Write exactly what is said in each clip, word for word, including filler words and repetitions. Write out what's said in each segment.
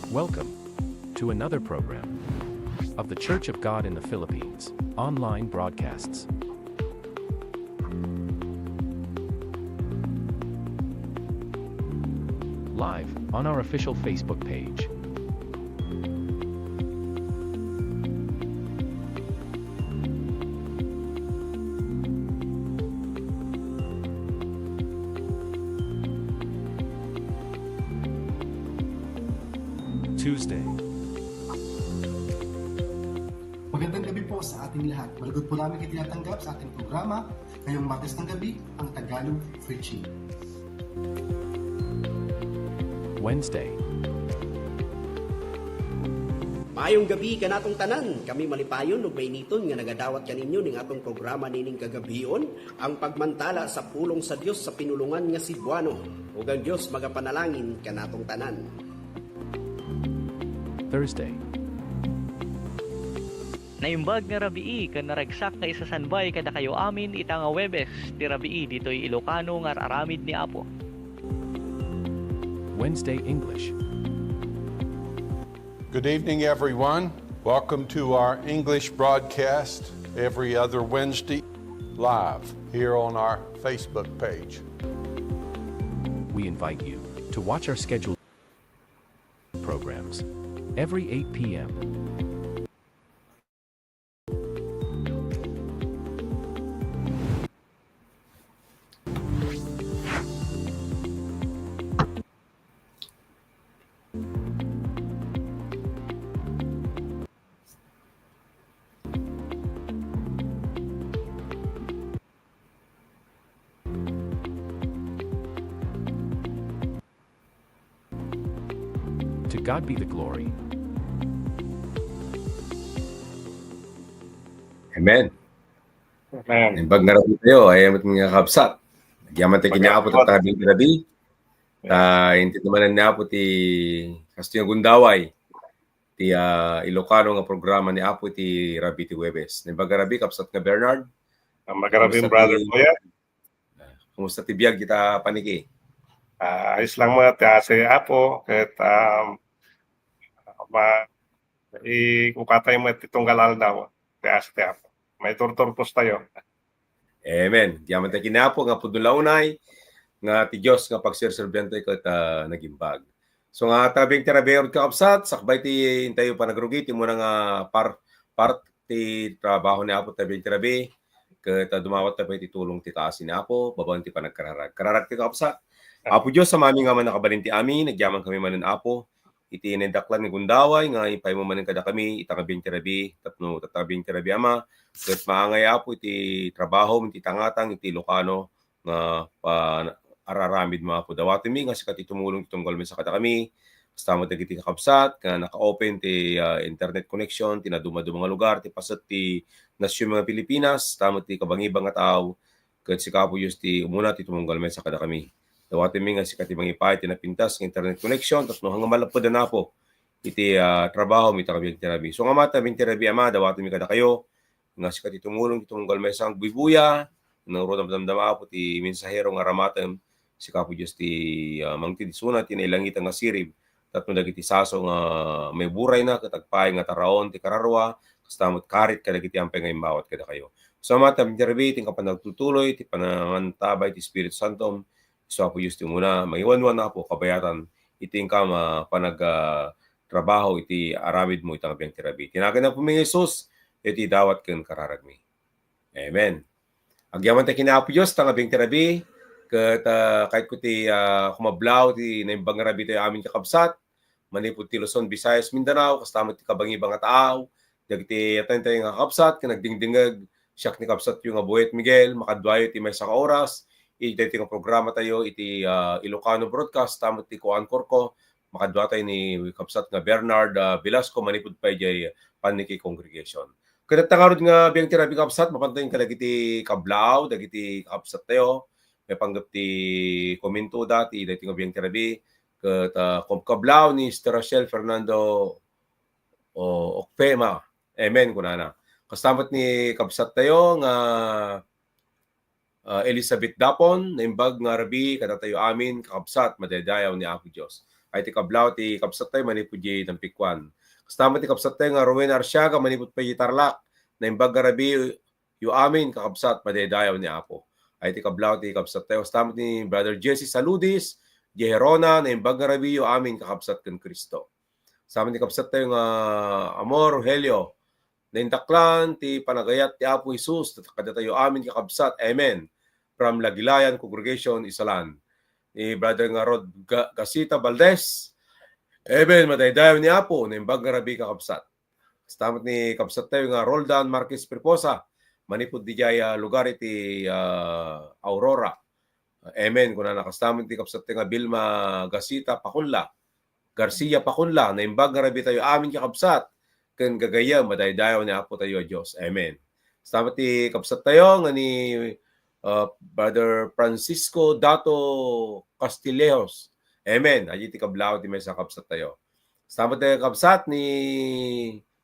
Welcome to another program of The Church of God in the Philippines online broadcasts. Live on our official Facebook page. Tuesday. Magandang gabi po sa ating lahat. Malugod po namin kayo tinatanggap sa ating programa ngayong Martes ng gabi, ang Tagalog Preaching. Wednesday. Maayong gabi kanatong tanan. Kami malipayon ug mainiton nga nagadawat kaninyo ning atong programa nining kagabion, ang pagmantala sa pulong sa Dios sa pinulongan nga Cebuano. Ug ang Dios magapanalangin kanatong tanan. Thursday. Naimbag nga rabii ken naragsak nga isasanbay kadakayo amin ita nga Huwebes ti rabii ditoy Ilocano nga ar-aramid ni Apo. Wednesday English. Good evening, everyone. Welcome to our English broadcast every other Wednesday, live here on our Facebook page. We invite you to watch our scheduled programs every eight p.m. To God be the glory. Amen. Amen. Imbag nga rabii tayo, ay, amat nga kabsat. Agyaman tayo kini Apo tatta nga rabii. Ta, inted manen ni Apo ti kastoy nga gundaway ti, ah, Ilocano nga programa ni Apo iti rabii ti Huwebes. Naimbag nga rabii, kabsat nga Bernard. Imbag nga rabii, brother Kuya. Ah, kumusta ti biag ita paniki? Ah, ayos lang met, ti asi Apo, ket, um, ma-, ikukatayo met ti tunggal aldaw, ti asi ti Apo. Maiturturpos tayo. Amen. Agyaman tayo kini Apo nga pudno la unay nga ti Dios nga pagserserbian tayo ket, ah, nagimbag. So nga, tabi ti rabii, kakabsat, sakbay ti intayo panagrugi, ti umuna nga par-, part ti trabaho ni Apo tabi ti rabii, ket, ah, dumawat tayo ti tulong ti kaasi ni Apo, babaen ti panagkararag. Kararag ti kakabsat. Apo Dios, Amami nga mannakabalin ti amin, agyaman kami manen, Apo, iti naidaklan nga gundaway nga ipaaymo manen kadakami ita nga biag ti rabii, tapno tatta nga biag ti rabii, Ama, ket maangay, Apo, iti trabahom, iti tangatang, iti Ilocano nga pa-, ar-aramidmo, Apo. Dawatenmi nga sika ti tumulong, ti tunggal maysa kadakami, kasta met dagiti kakabsat nga naka-open ti, ah, internet connection, ti nadumaduma nga lugar, ti paset ti nasion nga Pilipinas, kasta met ti kabangibang nga tao, ket sika, Apo Dios, ti umuna ti tumunggal maysa kadakami. Dawatenmi nga sika ti mangipaay ti napintas nga internet connection, tapno hanggang malappedan, Apo, iti, ah, trabahom ita nga biag ti rabii. So nga, Ama, tabi ti rabii, Ama, dawatenmi kadakayo nga sika ti tumulong, ti tumunggal maysa nga agbuybuya, nang ro damdama, Apo, ti mensahero nga aramatem, sika, Apo Dios, ti, ah, mangted isuna ti nailangitan nga sirib, tapno dagiti sasaw nga maiburayna ket agpaay nga taraon ti kararua, kasta met karit kadagiti ampay nga imbawat kadakayo. So, Ama, tabi ti rabii, ti inka panagtultuloy, ti panangitabay ti Espiritu Santom, isu, Apo Dios, ti umuna, mangiwanwan, Apo, kabayatan, iti inka ma-, panag-, ah, trabaho iti aramidmo ita nga biag ti rabii. Ti naganmi, Apomi nga Jesus, iti dawat ken kararagmi. Amen. Agyaman tayo kini Apo Dios, ita nga biag ti rabii, ket, ah, kayatko ti, ah, kumablaw ti naimbag nga rabii tayo amin, kakabsat, manipud ti Luzon, Visayas, Mindanao, kasta met ti kabangibang nga tao, dagiti atentayo nga kakabsat, ken nagdingdingeg, siak ni kabsatyo nga Boyet Miguel, makaduayo ti maysa ka oras, iti, iti nga programa tayo, iti, ah, Ilocano broadcast, kasta met ti kuan, kurko, makaduatayo ni kabsat nga Bernard, ah, Velasco, manipud pay jay Panique Congregation. Ket ita ngarud nga biag ti rabii, kabsat, mapantayo kadagiti kablaaw, dagiti kabsat tayo, maipanggep ti komentoda, ti daytoy nga biag ti rabii, ket, ah, kom-, kablaaw ni Sister Rachel Fernando o Okpema. Amen, kunana. Kasta met ni kabsat tayo nga, ah, Elizabeth Dapon, naimbag nga rabii kadatayo amin, kakabsat, madaydayaw ni Apo Dios. Ay ti kablaw ti kabsat tayo manipud di Tampicuan. Kasta met ti kabsat tayo nga Rowena Arsiaga manipud pay di Tarlac. Naimbag nga rabii yo amin, kakabsat, madaydayaw ni Apo. Ay ti kablaw ti kabsat tayo. Kasta met ni Brother Jesse Saludis, di Gerona, naimbag nga rabii yo amin, kakabsat ken Cristo. Kasta met ni kabsat tayo nga Amor Rogelio, naindaklan ti panagayat ti Apo Jesus kadatayo amin, kakabsat. Amen. From Lagilayan Congregation, Isalan. Ni Brother nga Rod Ga-, Gasita Valdez. Amen. Madaydayaw ni Apo, naimbag nga rabii, kakabsat. Kasta met ni kabsat tayo nga Roldan Marquez Priposa, manipud dijay, ah, lugar iti, ah, Aurora. Amen. Kunana, kasta met ni kabsat tayo nga Vilma Gasita Pakunla, Garcia Pakunla, naimbag nga rabii tayo amin, kakabsat, ken gagayyem, madaydayaw ni Apo tayo a Dios. Amen. Kasta met ti kabsat tayo nga ni, ah, Brother Francisco Dato Castillejos. Amen. Adi ti kablaw ti maysa kabsat tayo. Kasta met ti kabsat ni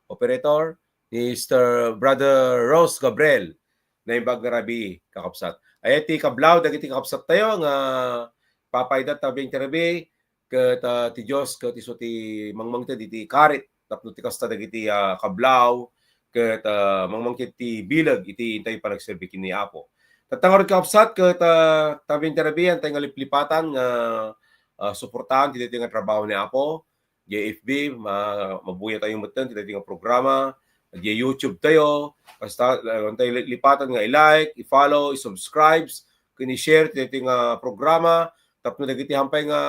operator, ni Mister Brother Rose Gabriel, naimbag nga rabii, kakabsat. Ay ti kablaw dagiti kakabsat tayo nga papayda tabi interbi, ket, ah, ti Dios ket isu ti mangmangted iti karit tapno ti kasta dagiti, ah, kablaw ket, ah, mangmangted ti bileg iti intay panagserbi ken ni Apo. Tatta ngarud, kakabsat, ket, ah, tabi interbi, intay nga liplipatan nga, ah, suportaan ti daytoy nga trabaho ni Apo. J F B, ma-, mabuya tayo metten ti daytoy nga programa. J YouTube tayo. Kasta, ah, intay li-, lipatan nga i-like, i-follow, i-subscribe, ken i-share ti daytoy nga programa tapno dagiti hampay nga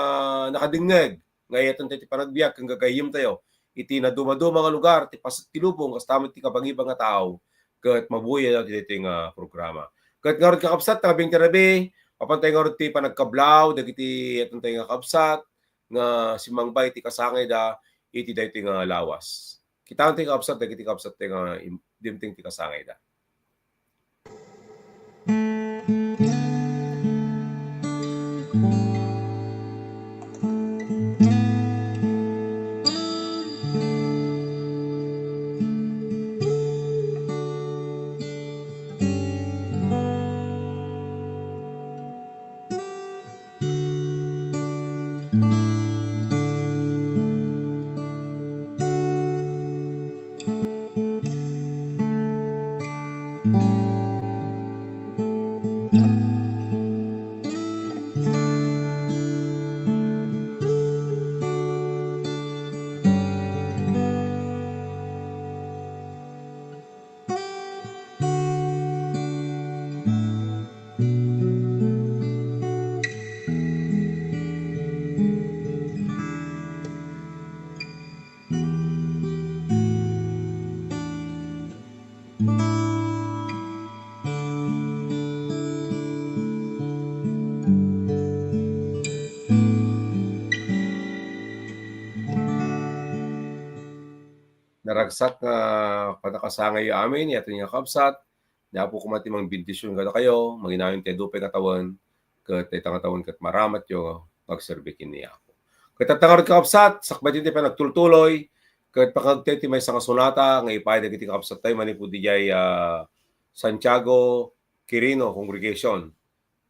nakadengngeg nga ayaten tayo ti panagbiag ken gagayyem tayo iti nadumaduma nga lugar ti paset ti lubong, kasta met ti kabangibang nga tao, ket mabuya ti daytoy nga programa. Ket ngarud, kakabsat, tabi interbi, mapan tayo ngarud ti panagkablaw dagiti ayaten tayo nga kabsat nga simmangba iti kasangayda iti daytoy nga lawas. Kitaen ti kakabsat dagiti kabsat ti nga im-, dimteng ti kasangayda. Naragsak nga panakasangayo amin, yaten nga kabsat, ni Apo koma ti mangbendisyon kadakayo, manginayon ti adu pay nga tawen, ket dayta nga tawen ket maramatyo nga agserbi ken ni Apo. Ket tatta ngarud, kakabsat, sakbay ti panagtultuloy, ket pakagtayo ti maysa nga sonata nga ipaay dagiti kakabsat tayo manipud idiay, ah, Santiago Quirino Congregation.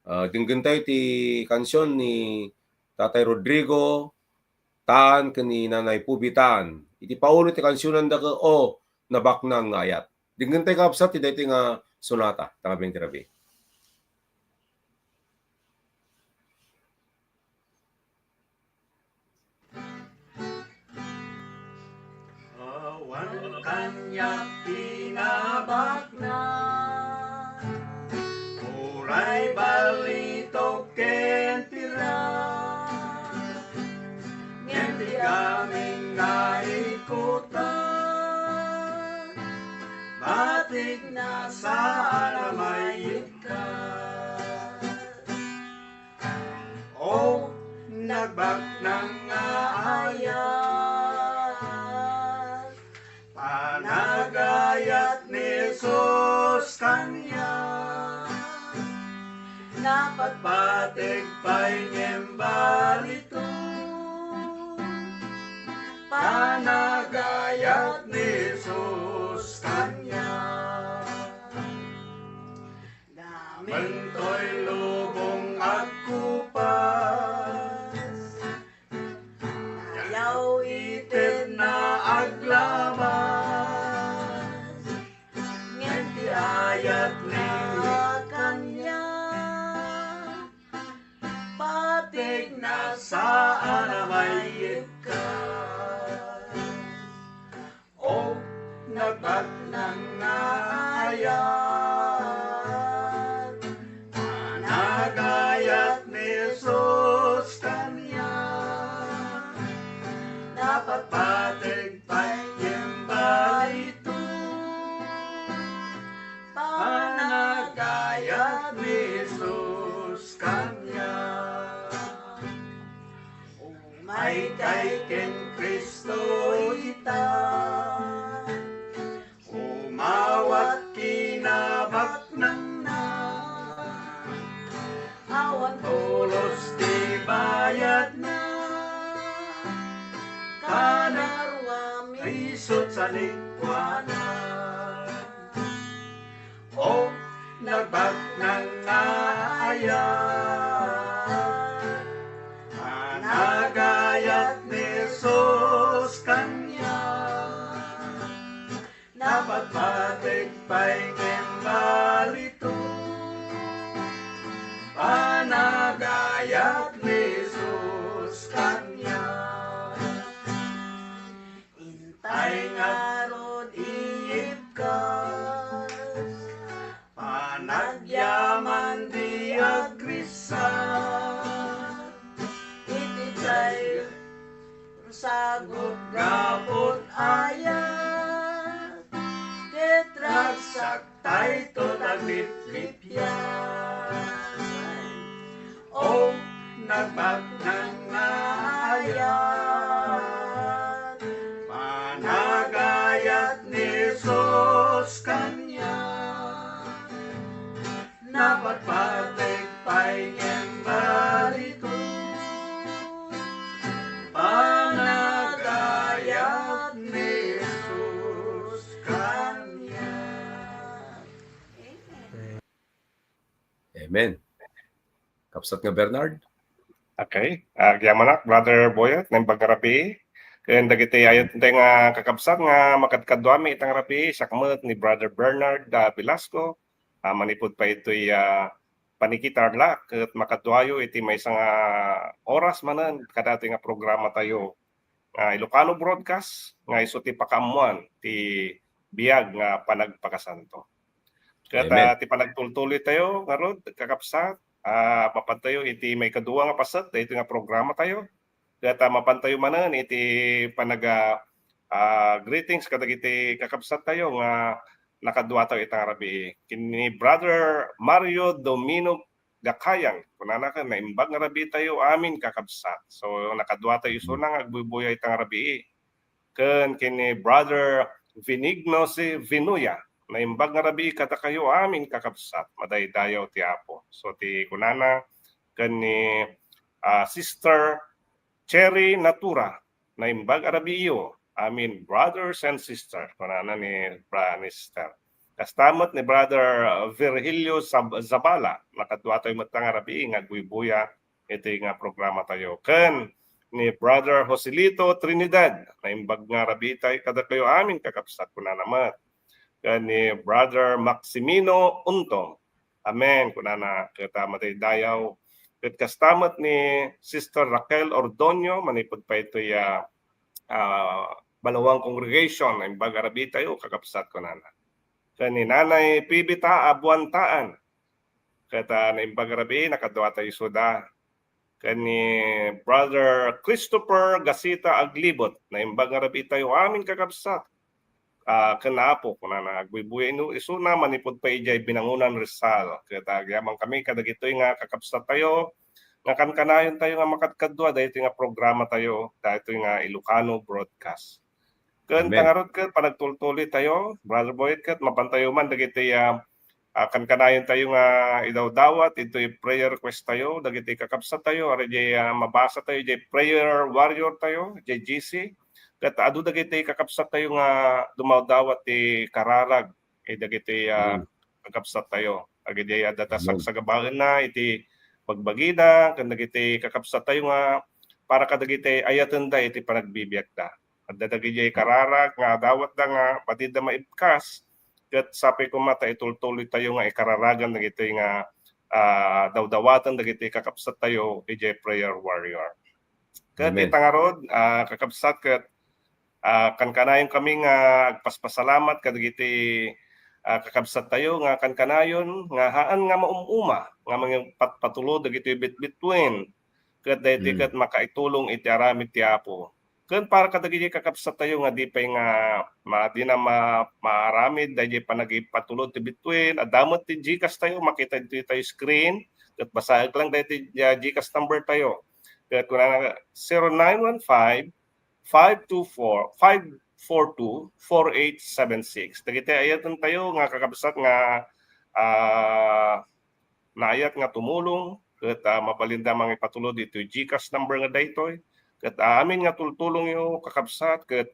Ah, denggen tayo ti kansion ni Tatay Rodrigo Tan ken ni Nanay Pubi Tan. Iti paulo ti kansionanda ket, "O Nabaknang nga Ayat." Denggen tayo, kakabsat, ti daytoy nga sonata, ta nga bente rabii. Awan kaniak ti nabaknang, uray balitok ken pira. Ngem ti amin nga ikutan, batikna saan a maikkat. O nagbaknang nga ayat, panagayat ni Jesus kaniak. Napatpateg pay ngem balitok, panagayat ni Jesus kaniak. Damentoy lubong agkupas, na aglabas, ngem ti ayat ni kaniak, pategna saan a maikkat. O nagbaknang nga ayat, panagayat ni Jesus kaniak, napatpateg pay ngem balitok, panagayat ni Jesus kaniak. Umaykay ken Cristo ita, umawat kinabaknangna, awan pulos ti bayadna, kanaruam isut' sanikuana. O nagbaknang nga ayat, panagayat ni Jesus kaniak, napatpateg pay ngem balitok, panagayat ni Jesus kaniak. Intay ngarud iibkas, panagyaman di agriksat, iti dayta a sagut gapu ta ayat, ket ragsak tayto tagliplippian. O nagbaknang nga ayat, panagayat ni Jesus kaniak, napatpateg pay ngem balitok, panagayat ni Jesus kaniak. Amen. Amen. Kabsat nga Bernard? Okay. Agyamanak, Brother Boyet, naimbag nga rabii. Ken dagiti ayat nga kakabsat nga makadkaduami ita nga rabii, siak met ni Brother Bernard, ah, Velasco, ah, manipud pay itoy, ah, paniki-Tarlac, ket makaduayo iti maysa nga oras manen kadatoy nga programa tayo nga Ilocano Broadcast, nga isu ti pakaammoan ti biag nga panagpakasanto. Ket, Amen. Ah, ti panagtultuloy tayo ngarud, kakabsat, ah, mapan tayo iti maikadua nga paset daytoy nga programa tayo. Ket, ah, mapan tayo manen iti panaga-, ah, greetings kadagiti kakabsat tayo nga nakadua tayo ita nga rabii. Ken ni Brother Mario Domino Gakayan, kunana ken, naimbag nga rabii tayo amin, kakabsat. So, nakadua tayo isuna nga agbuybuya ita nga rabii. Ken ken ni Brother Vinigno C. Vinuya, naimbag nga rabii kadakayo amin, kakabsat. Madaydayaw ti Apo. So, ti kunana, ken ni, ah, Sister Cherry Natura, naimbag a rabiiyo, amin, brothers and sister, kunana ni bra-, ni sister. Kasta met ni Brother, uh, Virgilio Zab-, Zabala, nakadua tayo met nga rabii nga agbuybuya iti nga programa tayo. Ken ni Brother Joselito Trinidad, naimbag nga rabii tayo kadakayo amin, kakabsat, kunana met. Ken ni Brother Maximino Unto, Amen, kunana, ket, ah, madaydayaw. Ket kasta met ni Sister Raquel Ordoño, manipud pay itoy, ah, ah, Balaoang Congregation, naimbag a rabii tayo, kakabsat, kunana. Ken ni Nanay Pibita Abuantaan, ket, ah, naimbag a rabii, nakadua tayo isuda. Ken ni Brother Christopher Gasita Aglibot, naimbag nga rabii tayo amin, kakabsat. Ah, ken Apo, kunana, agbuybuya inu-, isuna manipud pay idiay Binangonan, Rizal. Ket agyamankami kadagitoy nga kakabsat tayo, nga kankanayon tayo nga makadkadua daytoy nga programa tayo, daytoy nga Ilocano broadcast. Ken Amen. Tangarud ket panagtultuloy tayo, Brother Boyet, ket mapan tayo man dagiti, ah, ah, kankanayon tayo nga idawdawat, itoy prayer request tayo, dagiti kakabsat tayo, ari diay, ah, mabasa tayo, diay prayer warrior tayo, diay G C. Ket adu dagiti kakabsat tayo nga dumawdawat ti kararag, eh, dagiti, ah, Mm. kakabsat tayo. Agidiay adda ta Amen. sagsagabaenna iti bagbagida, ken dagiti kakabsat tayo nga para kadagiti ayatenda iti panagbibiagda. Adda dagidiay kararag nga adawatda nga madida maibkas, ket sapay koma ta itultuloytayo nga ikararagan dagitoy nga, ah, dawdawaten dagitoy kakabsattayo idiay prayer warrior. Ket Amen. Ita ngarud, ah, kakabsat, ket, ah, kankanayon kami nga agpaspasalamat kadagiti, ah, kakabsattayo nga kankanayon nga haan nga maum-uma nga mangipatpatulod dagitoy bitbituen ket daytoy Mm. ket makaitulong iti aramid ti Apo. Ken para kadagiti kakabsattayo nga di pay nga ma-, di na ma-, maaramid daydiay panagipatulod ti bituen, adda met ti GCash tayo, makita ditoy tayo screen, ket basaek lang daytoy, ah, GCash number tayo. Ket kunana, zero nine one five, five two four, five four two, four eight seven six. Dagiti ayaten tayo nga kakabsat nga, ah, naayat nga tumulong, ket, ah, mabalinda mangipatulod iti GCash number nga daytoy. Ket, ah, amin nga tultulongyo, kakabsat, ket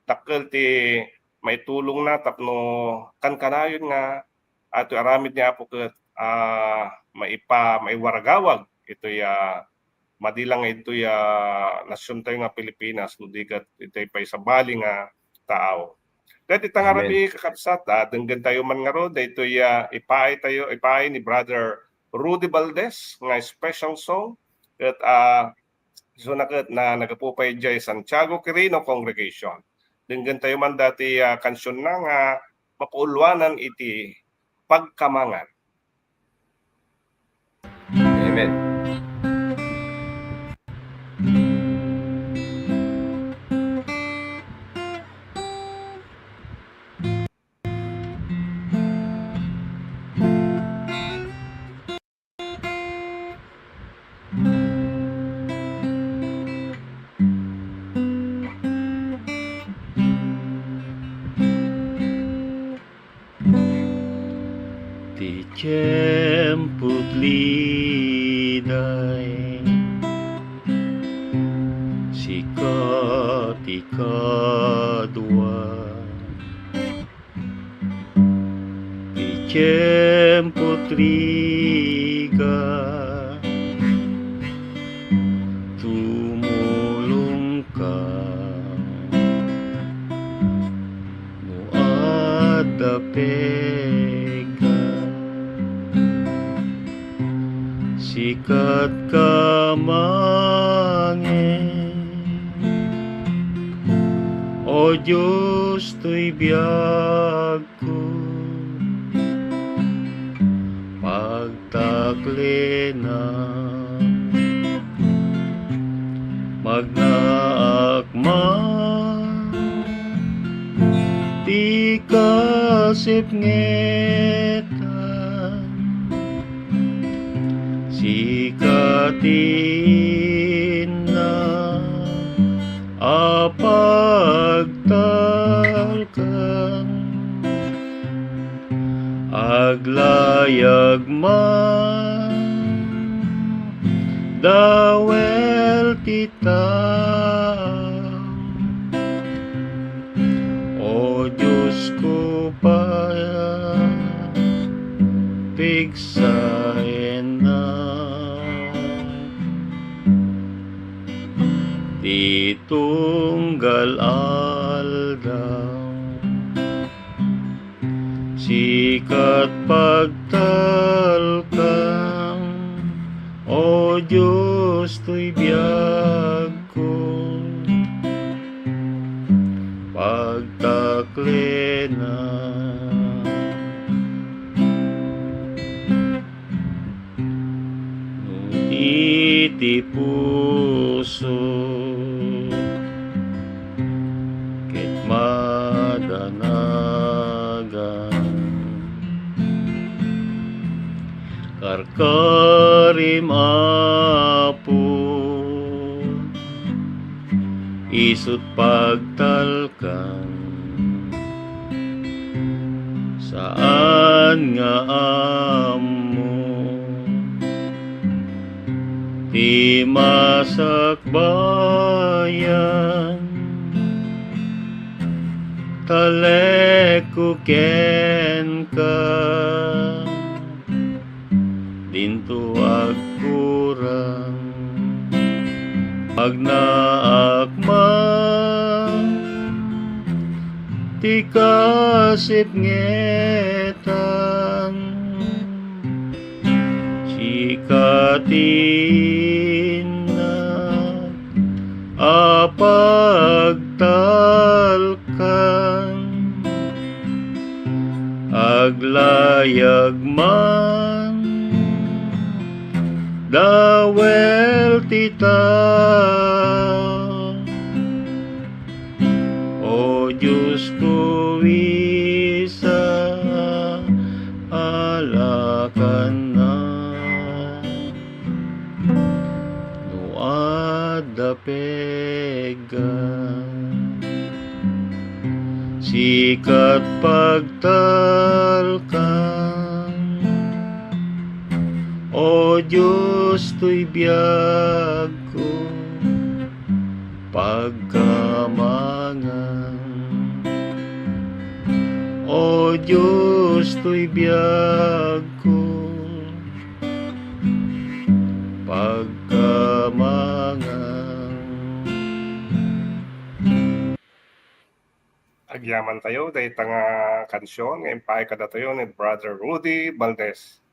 dakkel ti maitulongna tapno kankanayon nga, ah, itoy aramid ni Apo ket, ah, maipa-, maiwaragawag itoy, ah, madi lang itoy, ah, nasiontayo nga Pilipinas, no di ket itoy pay sabali nga tao. Ket ita nga Amen. Rabii, kakabsat, ah, denggentayo man ngarud, daytoy, ah, ipaay tayo, ipaay ni Brother Rudy Valdez nga special song. Ket, ah, isuna ket na naggapu pay idiay Santiago Quirino Congregation. Denggentayo man daytoy, ah, kansionna nga mapauluanan iti pagkamangan. Amen. Ti tiempo ti liday, sika ti kadua. Ti tiempo ti rigat, tumulongka. No adda pekka, sika ti kamangen. O Dios, toy biag ko, pagtaklena. Magnaak man ti kasipngetan, sika ti inna a pagtalkan. Aglayag man dawel ti tao, O Diosko, pigsaenna. Ti tunggal aldaw, sika ti pagtalkan, O Dios, toy biagko, pagtaklena. No iti puso ket madanagan, karkarim, Apo, isut' pagtalkan. Saan nga ammo ti masakbayan, talekko kenka. Dinto agkurang. Magnaak man ti kasipngetan, sika ti innak a pagtalkan, aglayag man, dawel ti tao. O Diosko, isalakannak. No adda pegga, sika't pagtalkan. O Dios, toy biagko, pagkamangan. O Dios, toy biagko, pagkamangan. Agyaman tayo dayta nga kansion nga impaay kadatayo ni Brother Rudy Valdez.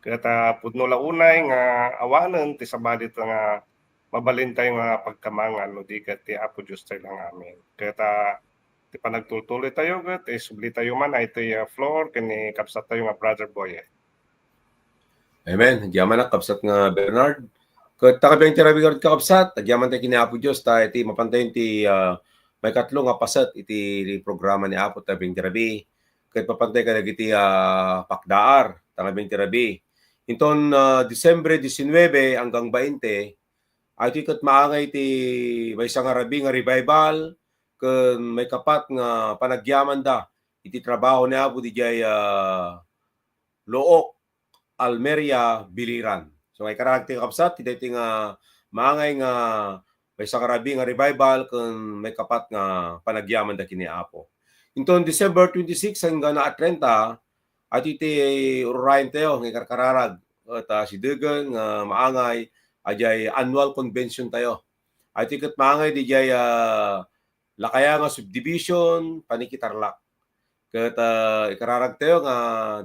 Ket, ah, pudno la unay nga awanen ti sabali ta nga mabalin tayo nga pagkamangan no di ket ti Apo Dios tayo lang. Amen. Ket, ah, ti panagtultuloy tayo ket isubli tayo man ay ti, ah, floor ken ni kabsat tayo nga Brother Boyet. Amen. Agyamanak, kabsat nga Bernard. Ket ta kabiang ti rabii, kakabsat, agyaman tayo ken ni Apo Dios, ta iti mapantayon ti, ah, maikatlo nga paset iti programa ni Apo ta kabiang ti rabii. Ket mapantayo kadagiti, ah, pakdaar ta kabiang ti rabii. Inton, ah, Disyembre disinwebe hanggang bainte, ay ket maangay ti maysa nga rabii nga revival ken maikapat nga panagyamanda iti trabaho ni Apo didiay, ah, Look, Almeria, Biliran. So, ay kararag ti kakabsat, ti daytoy nga maangay nga maysa nga rabii nga revival ken maikapat nga panagyamanda ken ni Apo. Inton December twenty-six hanggang na treinta, ay iti ururayen tayo nga ikarkararag, ket, ah, sidegen nga maangay, ay diay annual convention tayo. Ay ket maangay didiay, ah, Lakayanga Subdivision, Paniki, Tarlac. Ket, ah, ikararag tayo nga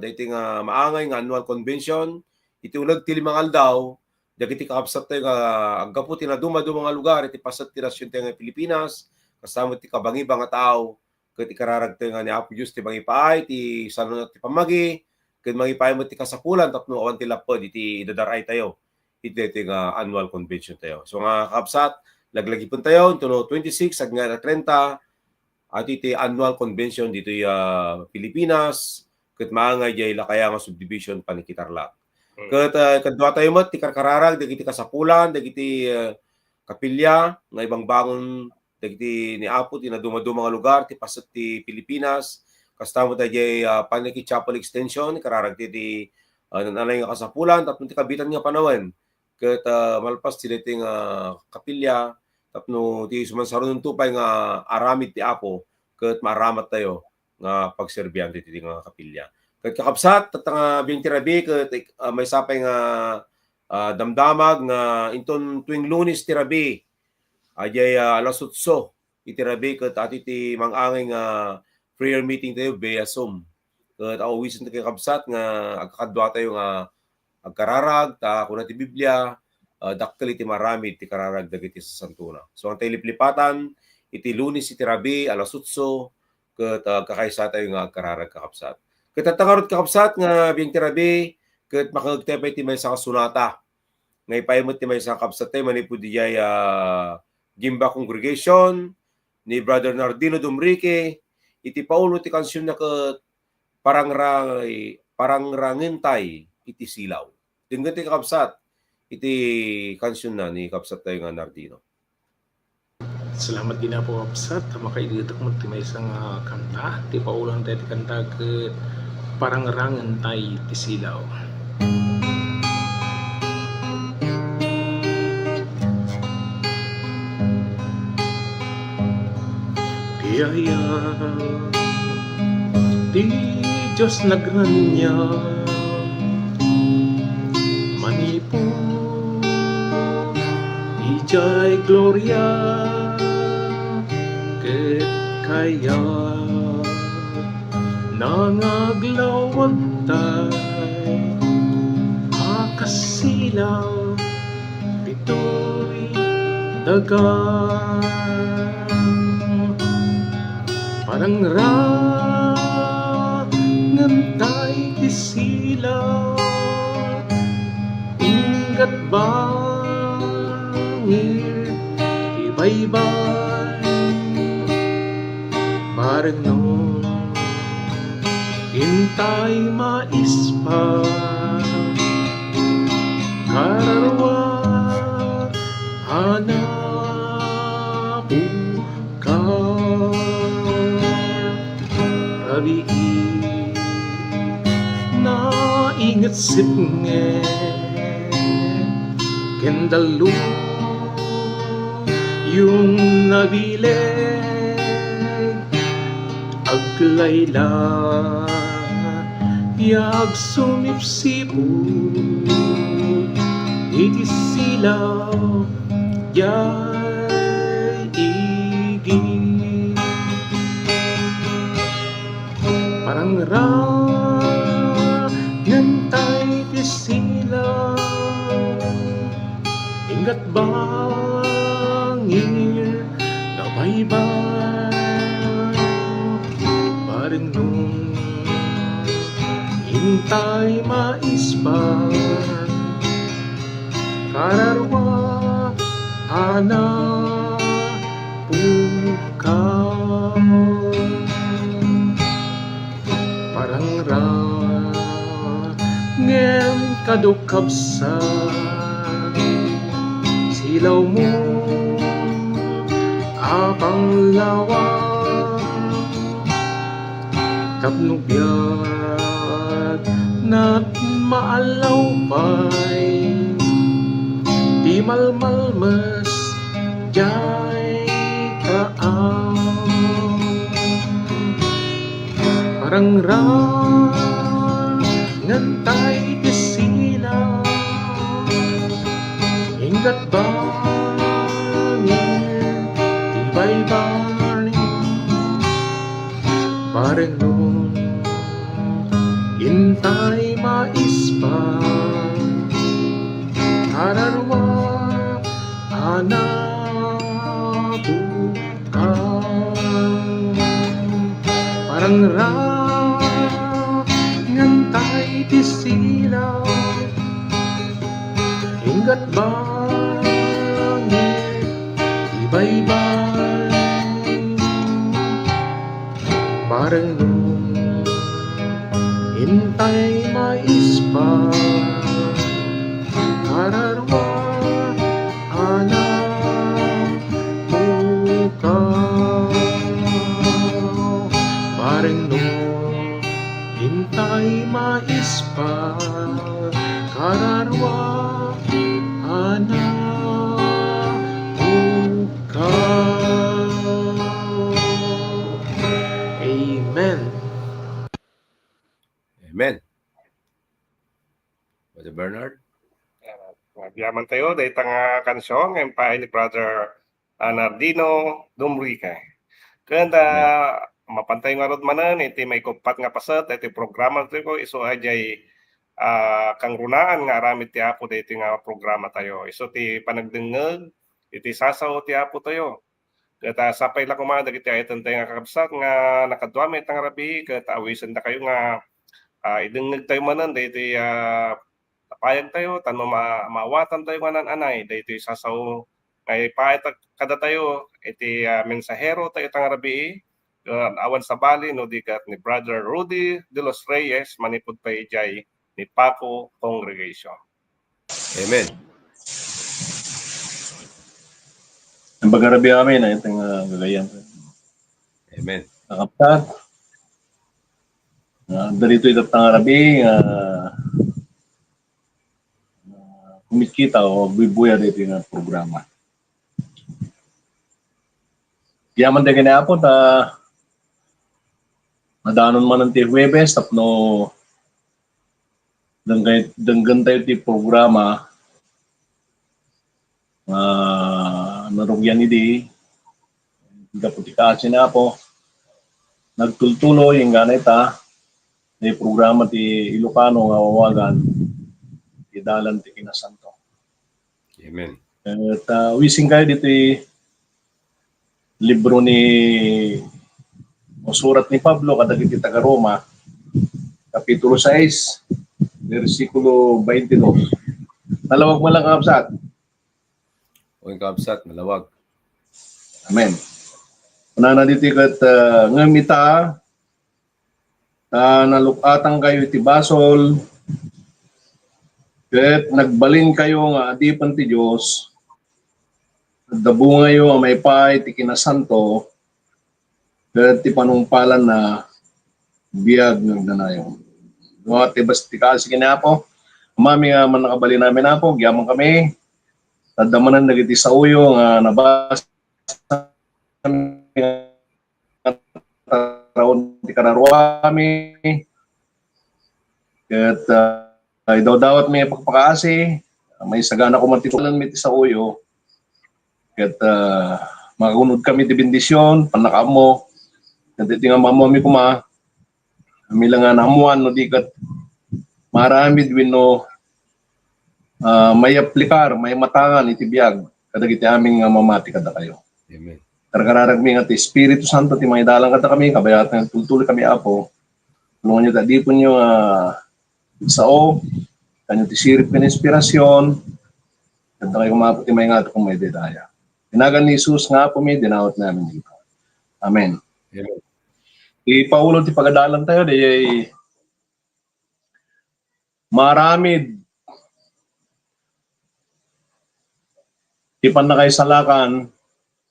daytoy nga maangay nga annual convention, iti uneg ti lima nga aldaw, dagiti kakabsat tayo nga aggapu ti nadumaduma nga lugar iti paset ti nasion tayo nga Pilipinas, kasano met ti kabangibang a tao, ket ikararag tayo nga ni Apo Dios ti mangipaay ti sanuna ti pammagi, ket mangipaay met ti kasapulan tapno awan ti lapped iti idadaray tayo iti daytoy nga annual convention tayo. So nga kakabsat, laglagipen tayo, intono twenty-six hanggang treinta, iti ti annual convention ditoy, ah, Pilipinas, ket maangay diay Lakayanga Subdivision, Paniki, Tarlac. Mm. Ket, ah, kadua tayo met ti karkararag dagiti kasapulan, dagiti, ah, kapilya nga ibangbangon dagiti ni Apo ti nadumaduma nga lugar ti paset ti Pilipinas. Kasta met diay, ah, Paniki Chapel Extension, kararag ti, ti, ah, nanay nga kasapulan tapno ti kabitan nga panawen. Ket, ah, malpas ti daytoy nga kapilya tapno ti sumansarunon to pay nga aramid ti Apo ket maaramat tayo nga pagserbian ditoy nga kapilya. Ket kakabsat, tatta nga biang ti rabii ket, ah, maysa pay nga, ah, damdamag nga inton tuwing Lunes ti rabii, adiay, ah, alas otso iti rabii ket ati ti mangangay nga prayer meeting tayo via Zoom. Ket awisen tayo kakabsat nga agkakadua tayo nga agkararag, ta kuna ti Biblia, ah, dakkel iti maaramid ti kararag dagiti sasantona. So, anta liplipatan iti Lunes iti rabii, alas otso, ket, ah, agkakaisa tayo nga agkararag, kakabsat. Ket tatta ngarud, kakabsat, nga biang ti rabii, ket makangeg tayo pay ti maysa nga sonata. Nga ipaay met ti maysa nga kabsat tayo manipud diay, ah, Gimba Congregation ni Brother Nardino Dumrique, iti paulo ti kansionna ket Parangrang-, Parangrangentay iti Silaw. Denggen ti kakabsat iti kansionna ni kabsat tayo nga Nardino. Salamat ginapo, kabsat, ta makaiditak met ti maysa nga kanta. Ti pauloan tayo ti kanta ket Parangrangentay ti Silaw. Ti ayat ti Dios nagraniag manipud idiay gloria ket kayat Nangaglawagtay a kasilaw ditoy daga. Parangrangentay ti silaw, inggat bangir ti baybay. Bareng no intay maispa, kararua a napukaw. Rabii, nainget sipnget ken dallo yung nabileg, aglayla ya agsumipsipot iti silaw diay igid. Parangrangentay ti silaw, inggat bangir nga baybay. Bareng no intay maispan, kararua a napukaw. Parangrang ngem kado kabsat, silawmo a panglawag. Tapno biag nat maallaw pay ti malmalmes diay kaam. Parangrangentay ti silaw, inggat bangir ti baybay. Bareng no intay maispan, kararua a napukaw. Parangrangentay ti silaw, inggat bangir ti baybay. Bareng no intay maispan, kararua a napukaw. Bareng no intay maispan, kararua a napukaw. Amen. Amen. Brother Bernard? Amen. Agyaman tayo, dayta nga kansion nga impaay ni Brother, ah, Nardino Dumrique. Ken, ah, amen, mapan tayo ngarud manen iti maikuppat nga paset iti programa tayo, isu a diay, ah, kangrunaan nga aramid ti Apo daytoy nga programa tayo. Isu ti panagdengngeg iti sasao ti Apo tayo. Ket, ah, sapay la koma dagiti ayatentayo nga kakabsat nga nakaduami ita nga rabii, ket awisendakayo nga, ah, idengngegtayo manen daytoy, ah, napayagtayo, tapno ma-, maawatantayo nga naan-anay daytoy sasao nga ipaayta kadatayo iti, ah, mensaherotayo ita nga rabii, ket awan sabali no di ket ni Brother Rudy de los Reyes manipud pay idiay ni Paco Congregation. Amen. Imbag nga rabii amin, ay, itong, ah, gagayan. Amen. Kakabsat. Ah, daytoy ita nga rabii, ah, ah, kumitkita o agbuybuyar daytoy nga programa. Agyaman tayo ken ni Apo ta madanon manen ti Huwebes tapno denggay-, denggentayo ti programa nga narugian idi gapu ti kaasi ni Apo. Nagtultuloy inggana ita, ti programa ti Ilocano nga awagan ti Dalan ti Kinasanto. Amen. Ket, ah, wising kayo ditoy libro ni, o surat ni Pablo kadagiti taga-Roma, Kapitulo sais, bersikulo twenty-two. Nalawag man lang, kakabsat. O, kakabsat, nalawag. Amen. Kunana ditoy ket, ah, ngem ita, ta naluk-atankayo iti basol, ket nagbalinkayo nga adipen ti Dios, adda bungayo a maipaay ti kinasanto, ket ti panungpalanna biag nga agnanayon. Dua ti bas-, ti kaasi ken ni Apo, Amami nga mannakabalin amin, Apo, agyaman kami, adda manen dagiti saoyo nga nabasa nga taraon ti kararuami. Ket, ah, idawdawat mi pagpakaasi, maisagana koma ti tulanmi ti saoyo. Ket, ah, makaunod kami ti bendision, pannakaammo. Ket iti nga maammoami koma, amin la nga naammoan no di ket maaramid wenno, ah, maiyaplikar, maimatangan iti biag kadagiti amin nga mamati kadakayo. Amen. Karkararagmi nga ti Espiritu Santo ti mangidalan kadakami, kabayatan nga tultuloy kami, Apo. Tulonganyo ta adipenyo nga sao, kanyo ti sirip ken inspirasyon, kadakayo, Apo, ti maingato ken maidaydaya. Iti nagan ni Jesus nga Apomi, dinawat namin dito. Amen. Amen. Ti paulo ti pagadalan tayo, di maaramid ti pannakaisalakan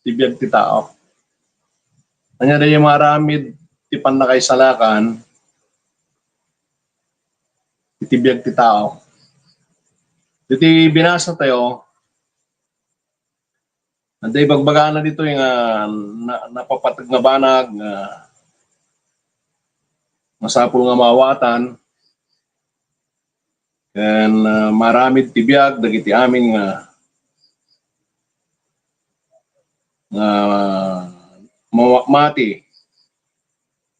ti biag ti tao. Ania daydi maaramid ti pannakaisalakan iti biag ti tao? Iti binasa tayo, adda ibagbagana ditoy nga na-, napapateg nga banag nga masapul nga maawatan ken, ah, maaramid ti biag dagiti amin nga, nga mamati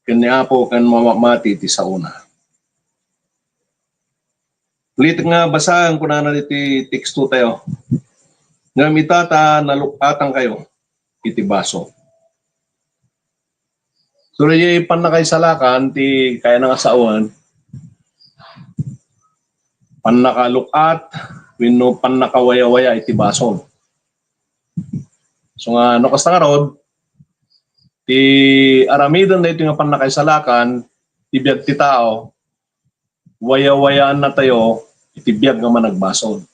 ken ni Apo ken mamati ti saona. Ulit nga basaen, kunana iti teksto tayo, ngem ita ta naluk-atankayo iti basol. So, daydi pannakaisalakan ti kayatna nga sawen, pannakaluk-at wenno pannakawayawaya iti basol. So nga, no kasta ngarud, ti aramiden daytoy nga pannakaisalakan ti biag ti tao, wayawayaannatayo iti biag nga managbasol.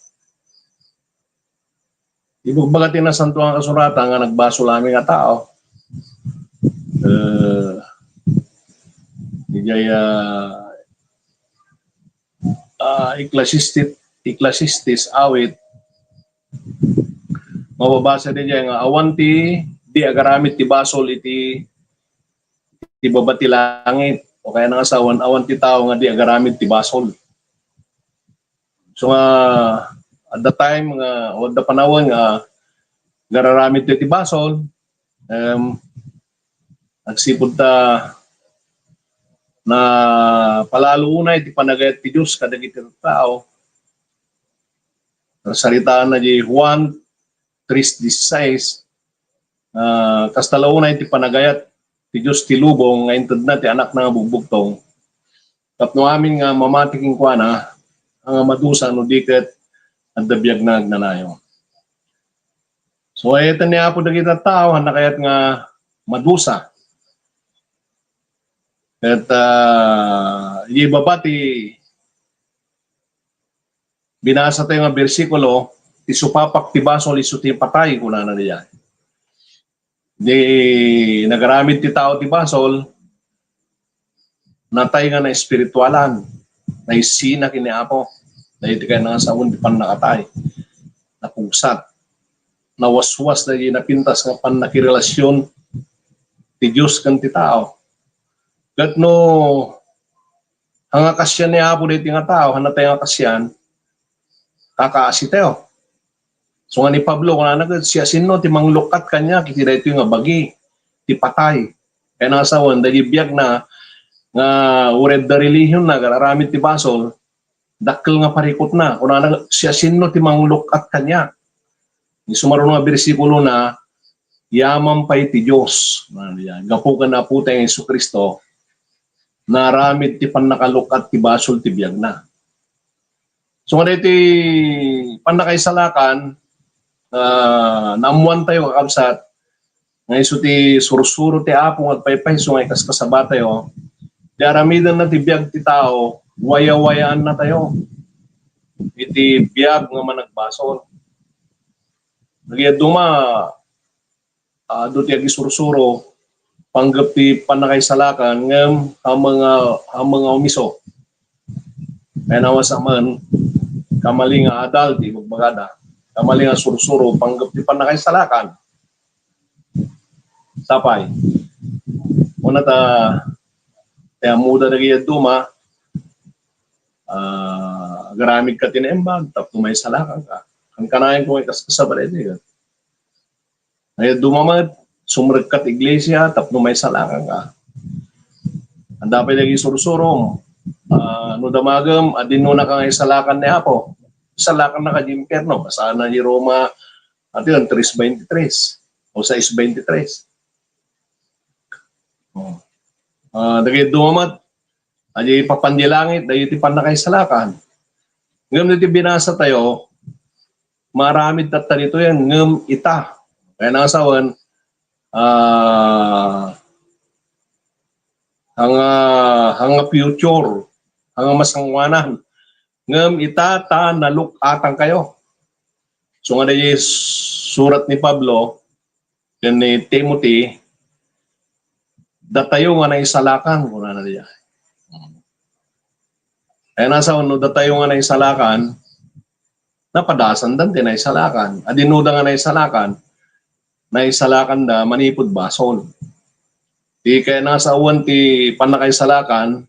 Ibagbaga ti Nasantoan a Kasuratan nga nagbasol amin nga tao. Eh, idiay, ah, ah, Ecclesiastes, Ecclesiastes, awit, mababasa diay nga awan ti di agaramid ti basol iti, iti baba ti langit. O kayatna nga sawen, awan ti tao nga di agaramid ti basol. So nga, at the time nga, o at the panawen nga, gararamid ti basol, em, agsipud ta napalalo unay ti panagayat ti Dios kadagiti tao. Narsaritaanna di Juan tres dieciséis, ah, kasta la unay ti panagayat ti Dios ti lubong nga intedna ti Anakna nga bugbugtong, tapno amin nga mamati kenkuana, nga madusa no di ket adda biagna agnanayon. So, ay-ayaten ni Apo dagiti tao, haan kayat nga madusa. Ket, ah, ibaba ti binasa tayo nga bersikulo, ti supapak ti basol isu ti patay, kunana diay. Di nagaramid ti tao ti basol, natay nga naespiritualan, naisina ken ni Apo, daytoy kayatna nga sawen ti pannakatay, napugsat, nawaswas daydi napintas nga pannakirelasion ti Dios ken ti tao. Ket no, haan nga kasian ni Apo daytoy nga tao, haan natay nga kasian, kakaasi tayo. So nga ni Pablo, kunana ket, siasino ti mangluk-at kaniak iti daytoy nga bagi ti patay? Kayatna nga sawen, daydi biagna, nga uray adda relihionna, agar-aramid ti basol, dakkel nga parikutna. Kunana, "Siasino ti mangluk-at kaniak?" Ni sumaruno nga bersikulo na, "Yaman pay ti Dios." Gapu ken Apotayo nga Jesu-Cristo, naaramid ti pannakaluk-at ti basol ti biagna. So, nga daytoy pannakaisalakan, ah, naammoantayo, kakabsat, nga isu ti sursuro ti Apo nga agpaypayso nga ikaskasabatayo, ti aramidenna ti biag ti tao, wayawayaannatayo iti biag nga managbasol. Dagiti dadduma, ah, adu ti agisursuro, panggep ti pannakaisalakan, ngem ammom nga, ammom nga umiso. Kayatna a sawen, kamali nga adal ti ibagbagada. Kamali nga sursuro, panggep ti pannakaisalakan. Sapay. Una ta, ti ammoda dagiti dadduma, ah, agaramidka ti naimbag, tapno maisalakanka. Kankanayon ko nga ikaskasaba daytoy. Dagiti dadduma met, sumrekka ti iglesia tapno maisalakanka. Adda pay dagiti sursuro, ah, no damagem, adda inunaka nga isalakan ni Apo. Isalakannaka idiay impierno. Basaanna ti Roma, adu yan, tres veintitrés o sais veintitrés. Oh. Ah, dagiti dadduma met, adi papan idiay langit, dagiti pannakaisalakan. Ngem iti binasatayo, maaramid tatta ditoyen, ngem ita. Kayatna a sawen, ah, haan nga, haan nga future, haan nga masangoanan. Ngem ita ta naluk-atankayo. So, nga daytoy surat ni Pablo ken ni Timothy, "Datayo nga naisalakan," kunana diay. Kayatna a sawen, no datayo nga naisalakan, napadasanda ti naisalakan. Adi no da nga naisalakan, naisalakanda manipud basol. Ti kayatna a sawen ti pannakaisalakan,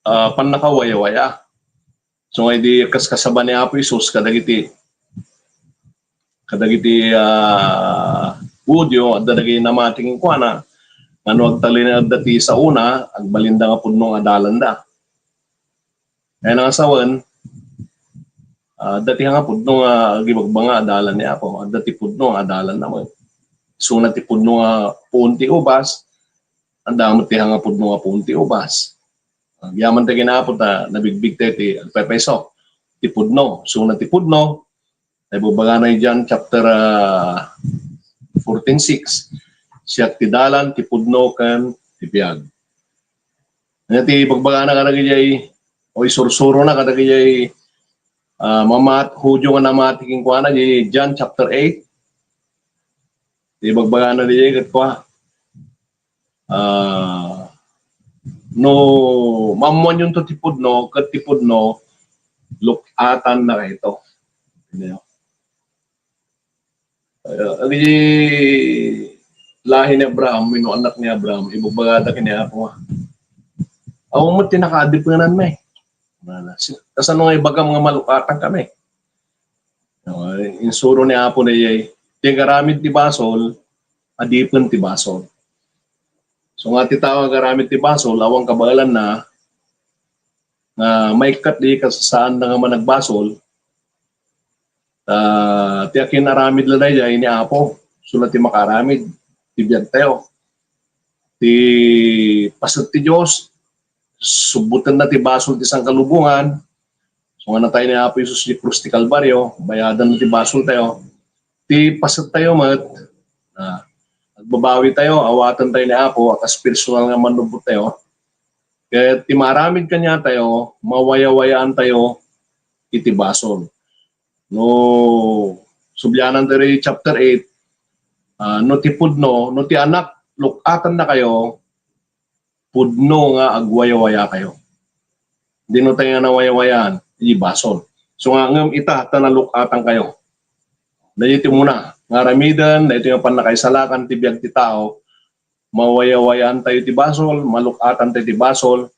ah, pannakawayawaya. So, nga idi kaskasaba ni Apo Jesus kadagiti, kadagiti, ah, Judio, adda dagiti namati kenkuana, nga no agtalinaedda ti saona, agbalinda nga pudno nga adalanda. Kayatna a sawen, ah, adda ti nga pudno nga agibagbanga adalan ni Apo, adda ti pudno nga adalanna met. Isuna ti pudno nga puon ti ubas, adda met ti nga pudno nga puon ti ubas. Agyaman tayo ken Apo ta nabigbig tayo ti agpaypayso ti pudno. Isuna ti pudno, naibagbaga na John chapter, ah, fourteen six, "Siak ti dalan, ti pudno, ken ti biag." Ania ti ibagbagana kadagiti, o isursurona kadagiti, ah, mamat-, Judio nga namati kenkuana, di John chapter eight. Ti ibagbagana di ket kua, ah, no maammoanyonto ti pudno, ket ti pudno, luk-atannakayto. Ania? Ah, iti lahi ni Abraham, wenno anak ni Abraham, ibagbagada ken ni Apo nga, "Awan met ti nakaadipenanmi." Kasano nga ibagam nga maluk-atankami? No, insuro ni Apo daydiay, ti agaramid ti basol, adipen ti basol. So nga ti tao agaramid ti basol, awan kabaelanna, nga maikkat di kasasaanda nga managbasol, ta ti akin-aramid la daydiay ni Apo, isuna ti makaaramid ti biagtayo. Ti paset ti Dios, subbotenna ti basol ti sankalubongan, isuna tayo ni Apo Jesus di krus ti Kalbario, bayadanna ti basoltayo. Ti pasettayo met, ah, agbabawitayo, awatentayo ni Apo a kas personal nga mannubbottayo. Ket ti maaramid kaniatayo, mawayawayaantayo iti basol. No sublianantayo iti chapter eight, ah, no ti pudno, no ti Anak, luk-atannakayo, pudno nga agwayawayakayo. Dino tayo nga nawayawayaan, idi basol. So nga, ngem ita, ta naluk-atankayo. Daytoy ti umuna, nga aramiden, daytoy nga pannakaisalakan ti biag ti tao, mawayawayaantayo ti basol, maluk-atantayo ti basol,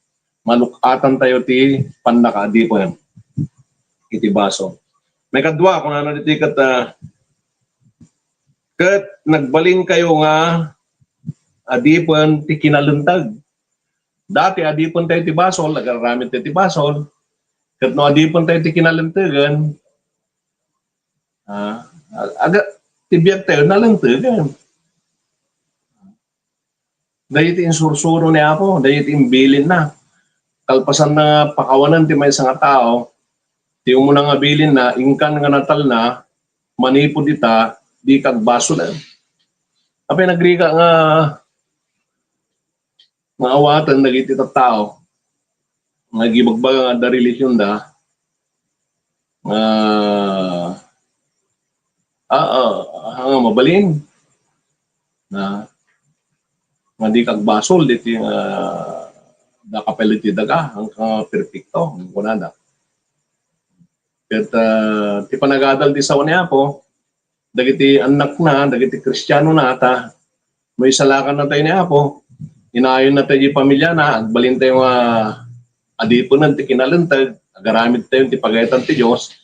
maluk-atantayo ti pannakaadipen iti basol. Maikadua, kunana ditoy ket, ah, ket nagbalinkayo nga adipen ti kinalinteg. Dati, adipentayo ti basol, agar-aramidtayo ti basol. Ket no adipentayo ti kinalintegen, ah, aga, ti biagtayo, nalintegen. Daytoy ti insursuro ni Apo, daytoy ti imbilinna. Kalpasan nga pakawanen ti maysa nga tao, ti umuna nga bilinna, inkan nga natalna, manipud ita, dika agbasolen. Apay, nagrika nga, nga awaten dagiti tattao nga agibagbaga nga adda relihionda, nga, ah, ah, nga mabalin, na, nga dika agbasol ditoy nga dakapel iti daga, nga perpekto, kunada. Ket, ah, ti panagadal ti sao ni Apo, dagiti annakna, dagiti Kristianona, ta no isalakannatayo ni Apo, inayonnatayo diay pamiliana, agbalintayo nga adipenen ti kinalinteg, agaramidtayo ti pagayatan ti Dios.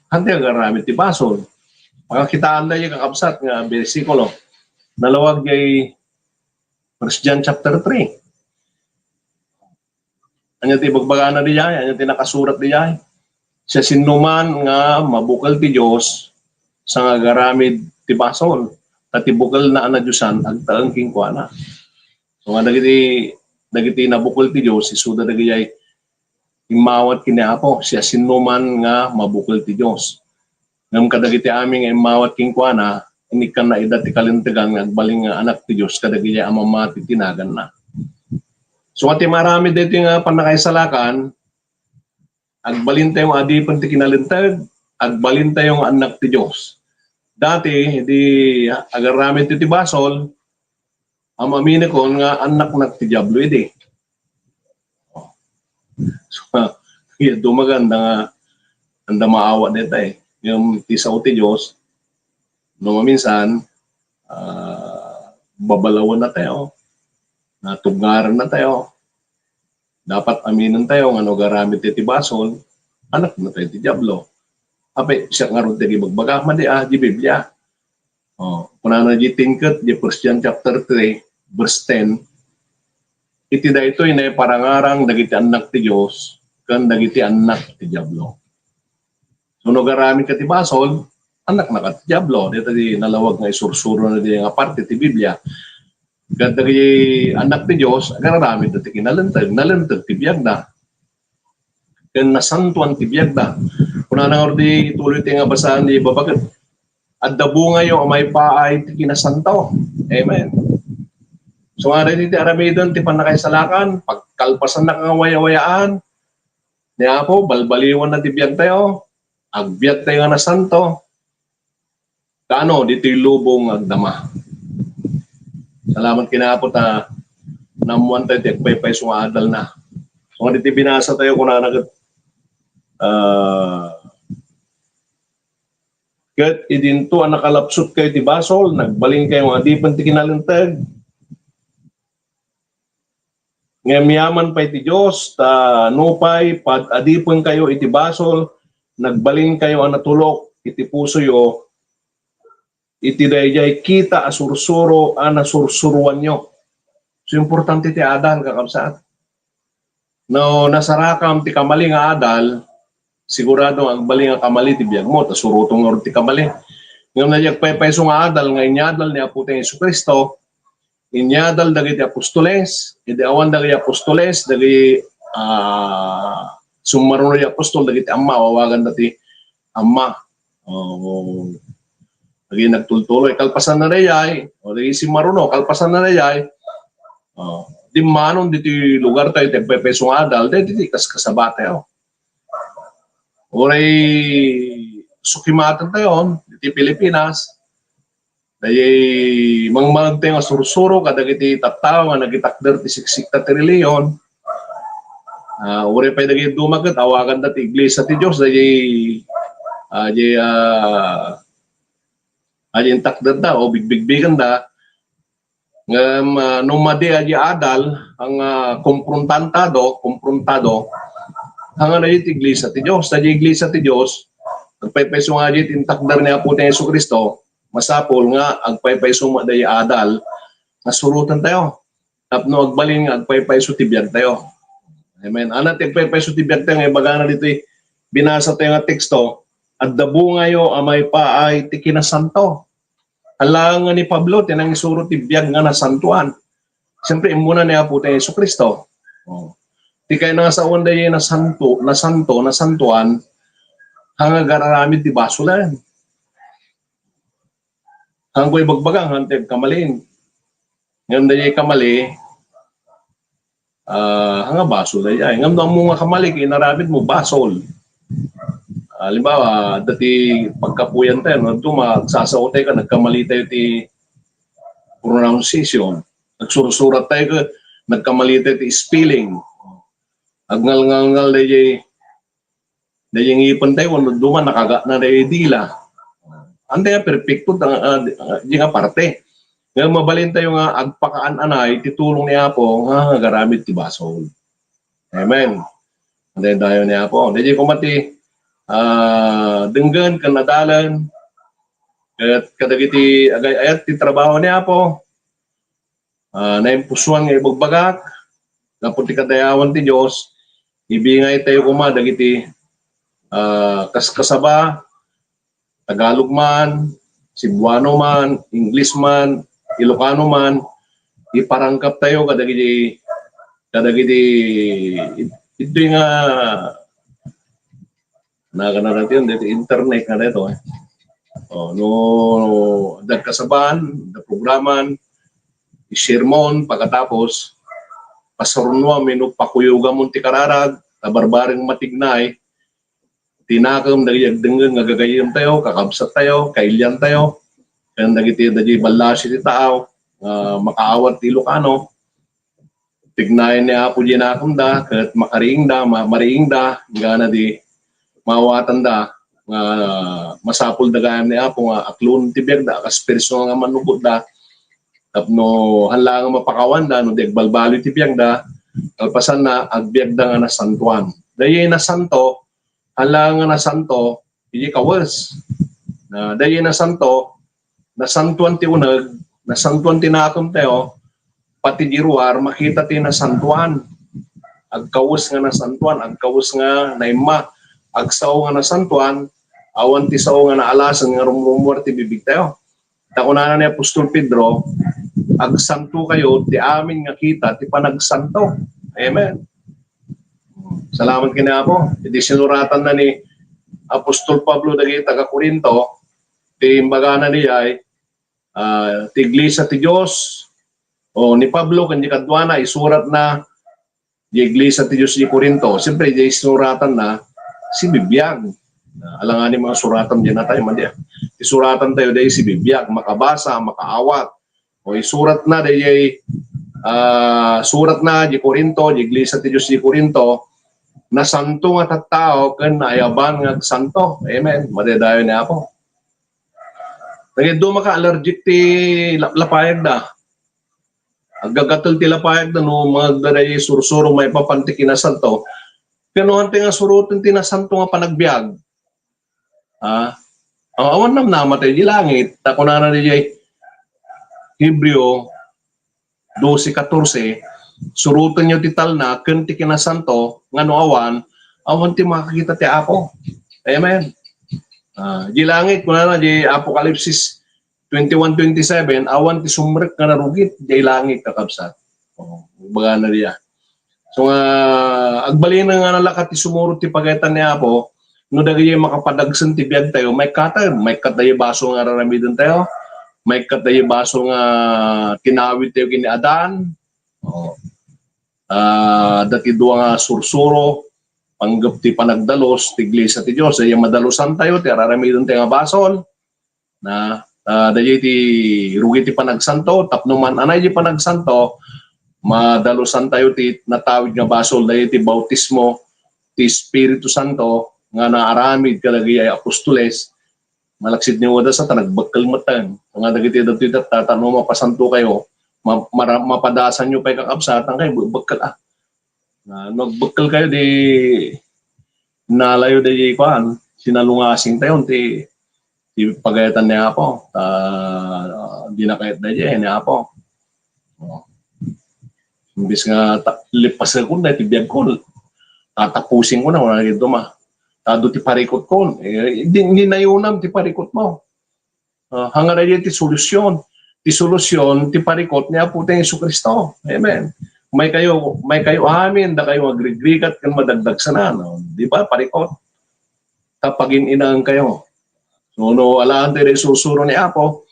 Haantayo agaramid ti basol. Pakakitaantayo diay, kakabsat, nga bersikulo. Nalawag diay First John chapter three. Ania ti ibagbagana diay? Ania ti nakasurat diay? Siasinoman nga mabukel ti Dios, saan nga agaramid ti basol, ta ti bukelna a nadiosan agtaeng kenkuana. So nga dagiti, dagiti nabukel ti Dios, isuda dagidiay immawat ken ni Apo, siasinoman nga mabukel ti Dios. Ngem kadagiti amin nga immawat kenkuana, inikkanna ida ti kalintegan nga agbalin nga anak ti Dios kadagiti a mamati ti naganna. So, nga ti maaramid daytoy nga pannakaisalakan, agbalintayo nga adipen ti kinalinteg, agbalintayo nga annak ti Dios. Dati, idi agaramid ti basol, am-aminekon nga annaknak ti Diablo idi. So, iya dumaganda nga anda maawa dayta eh. Yung ti sao ti Dios, no maminsan, ah, babalawan na tayo, natugnaran na tayo, dapat aminen tayo nga no agaramid ti basol, anak na tayo ti Diablo. Apay, siak ngarud ti agibagbaga, madi a, di Biblia. Oh, kunana di tingket, di First John chapter three, verse ten, iti daytoy naiparangarang dagiti annak ti Dios ken dagiti annak ti Diablo. So, no agaramid ka ti basol, annak na ka ti Diablo. Dita di nalawag nga isursuro na di nga parte ti Biblia. Ket dagiti annak ti Dios, agaramid ti kinalinteg, nalinteg ti biagda. Ken nasantoan ti biagda. Kunana ngarud di tuloy ti nga basaan di babaket, adda bungayo a maipaay ti kinasanto. Amen. So, nga daytoy ti aramiden ti pannakaisalakan, pagkalpasanna nga wayawayaan ni Apo, balbaliwanna ti biagtayo, agbiagtayo nga nasanto, kaano ditoy lubong nga agdama. Salamat ken Apo ta naammoan tayo ti agpaypayso nga adalna. So, nga ditoy binasa tayo, kunana ket, ah, ket idinto a nakalapsot kayo ti basol, nagbalin kayo nga adipen ti kinalinteg, ngem yaman pay ti Dios, ta nupay pad-adipen kayo iti basol, nagbalin kayo a natulok iti pusoyo iti daydiay kita a sursuro a nasursuroanyo. So, importante ti adal, kakabsat. No nasarakam ti kamali nga adal, sigurado nga agbalin nga kamali ti biagmo, ta surotom ngarud ti kamali. Ngem no di agpaypayso nga adal nga inyadal ni Apo tayo Jesu-Cristo, inyadal dagiti apostoles, idi awan dagiti apostoles, dagiti, ah, summaruno ti apostol, dagiti amma, awaganda ti amma. Oh, dagiti nagtultuloy, kalpasanna daydiay, o dagiti simmaruno, kalpasanna daydiay, oh, dimmanon ditoy lugar tayo, ti agpaypayso nga adal, daytoy ti kaskasaba tayo. Uray sukimaten tayo, ditoy Pilipinas, daydiay mangmangegtayo nga sursuro kadagiti tattao nga nagitakder ti siksikta ti relihiyon. Ah, uray pay dagiti dumaket, awaganda ti Iglesia ti Dios, daydiay, ah, daydiay, ah, daydiay intakderda o bigbigbigenda. Ngem, ah, no madi a di adal, ang, ah, komprontatado, komprontatado, ang ano iti Iglesia ti Dios. Daydiay Iglesia ti Dios, agpaypayso nga di ti intakder ni Apo ti Jesu-Cristo, masapul nga agpaypayso met daydiay adal nga suroten tayo. Tapno agbalin nga agpaypayso ti biagtayo. Amen. Ania ti agpaypayso ti biagtayo nga ibagana ditoy binasatayo nga teksto, adda bungayo a maipaay ti kinasanto. Ala nga ni Pablo ti nangisuro ti biag nga nasantoan. Siyempre, immuna ni Apotayo Jesu-Cristo. Oh. Ti kayatna nga saoen daydi nasanto, nasanto, nasantoan, haan nga agar-aramid ti basolen. Haanko ibagbaga, haan ti agkamalin. Ngem daydi kamali, ah, haan nga basol daydi. Ngem no ammo nga kamali, inaramidmo, basol. Ah, halimbawa, adda ti pagkapuyantayo, no? Duma, agsasaotayo ket nagkamalitayo ti pronunciation. Nagsursurattayo ket nagkamalitayo ti spelling. Agngalngalngal daydi, daydi ngipentayo, wenno duma, nakagatna daydi dila. Haantayo nga perpekto, ah, ah, daydi nga parte. Ngem mabalintayo nga agpakaan-anay ti tulong ni Apo nga agaramid ti basol. Amen. Haantayo dayawen ni Apo. Daydi koma ti, ah, denggen ken adalen ket kadagiti agay-ayat ti trabaho ni Apo. Ah, naimpusoan nga ibagbagak, gapu ti kadayawan ti Dios, ibingaytayo koma dagiti, ah, kaskasaba, Tagalog man, Cebuano man, English man, Ilocano man, iparangkaptayo kadagiti, kadagiti, itoy nga, na, kana daytoy, daytoy internet nga daytoy, eh. Oh, no, adda kasaban, adda programan, sermon, pagkatapos, pasurnuam wenno pakuyogamon ti kararag, ta barbareng matignay, ti nakem dagiti agdengngeg nga gagayyemtayo, kakabsattayo, kailiantayo, ken dagiti, dagiti ballasi ti tao, nga makaawat ti Ilocano. Tignayen ni Apo diay nakemda, ket makariingda, ma-, mariingda, inggana di maawatanda nga masapulda gayam ni Apo nga aklon ti biagda, kas perso nga manugotda, tapno haan laeng nga mapakawanda no di agbalbaliw ti biagda, kalpasanna, agbiagda nga nasantoan. Daydi nasanto, haan laeng nga nasanto, idi kawes. Na, daydi nasanto, nasantoan ti uneg, nasantoan ti nakemtayo, pati di ruar, makita ti nasantoan. Agkawes nga nasantoan, agkawes nga naimma, agsao nga nasantoan, awan ti sao nga naalasen nga rumrumuar ti bibigtayo. Ta kunana ni Apostol Pedro, "Agsantokayo ti amin nga kita ti panagsanto." Amen. Salamat ken Apo. Idi sinuratanna ni Apostol Pablo dagiti taga-Corinto, ti imbagana diay, ah, ti iglesia ti Dios, o ni Pablo ken di kaduana, isuratna di iglesia ti Dios di Corinto. Siyempre, di sinuratanna, sibibiag. Ah, alangan ni mga suratan di natay, madi, ah. Isuratan tayo di sibibiag, makabasa, makaawat. O isuratna di, ah, suratna di Corinto, di iglesia ti Dios di Corinto, nasanto nga tattao ken naayaban nga agsanto. Amen. Madaydayaw ni Apo. Nagiddo maka allergic ti laplapayagda. Aggagatel ti lapayagda no mangagda daydi sursuro maipapan ti kinasanto. Kano anti nga suroten ti nasanto nga panagbiag? Ah, aw-, awan namnama tayo di langit. Ta kunana di Hebreo doce catorce, "Surotenyo ti talna ken ti kinasanto, nga no awan, awan ti makakita ti Apo." Amen. Ah, di langit, kunana di Apokalipsis twenty-one twenty-seven, "Awan ti sumrek nga narugit di langit, kakabsat." Oh, bagana diya. So nga, agbalin nga nalakat ti sumurot ti pagayatan ni Apo, no dagiti makapadagsen ti biag tayo, maikkat, maikkat daydi basol nga raramiden tayo, maikkat daydi basol nga tinawid tayo ken ni Adan. Oh. Ah, dati dua nga sursuro, panggep ti panagdalus ti iglesia ti Dios, daydi madalusan tayo, ti araramiden tayo nga basol. Na, ah, daydi ti rugi ti panagsanto, tapno man-anay di panagsanto, madalusan tayo ti natawid nga basol, daydi ti bautismo ti Espiritu Santo nga naaramid kadagiti apostoles, malaksid ni Judas ta nagbekkel metten. Nga dagiti dagitoy tatta, no mapasanto kayo, ma-, mara-, mapadasanyo pay kakabsatan kayo, be-, bekkel, ah. Na, no agbekkel kayo, di nalayo di kuan, sinalungasing tayo, ti, ti pagayatan ni Apo, ta, di na kayat na di, ni Apo. Oh. Imbis nga ta-, lipasekon na iti biagko, tatapusin ko na, wala nagiduma. Tado ti parikot ko. Eh, di, ninayunam ti parikot mo. Ah, hangara ti solusyon. Ti solusyon, ti parikot ni Apo tayo Jesu-Cristo. Amen. May kayo, may kayo amin, da kayo agrigrigat kan madagdagsanan. No? Di ba, parikot? Tapagin-inaan kayo. So, no, alaan tayo isusuro ni Apo,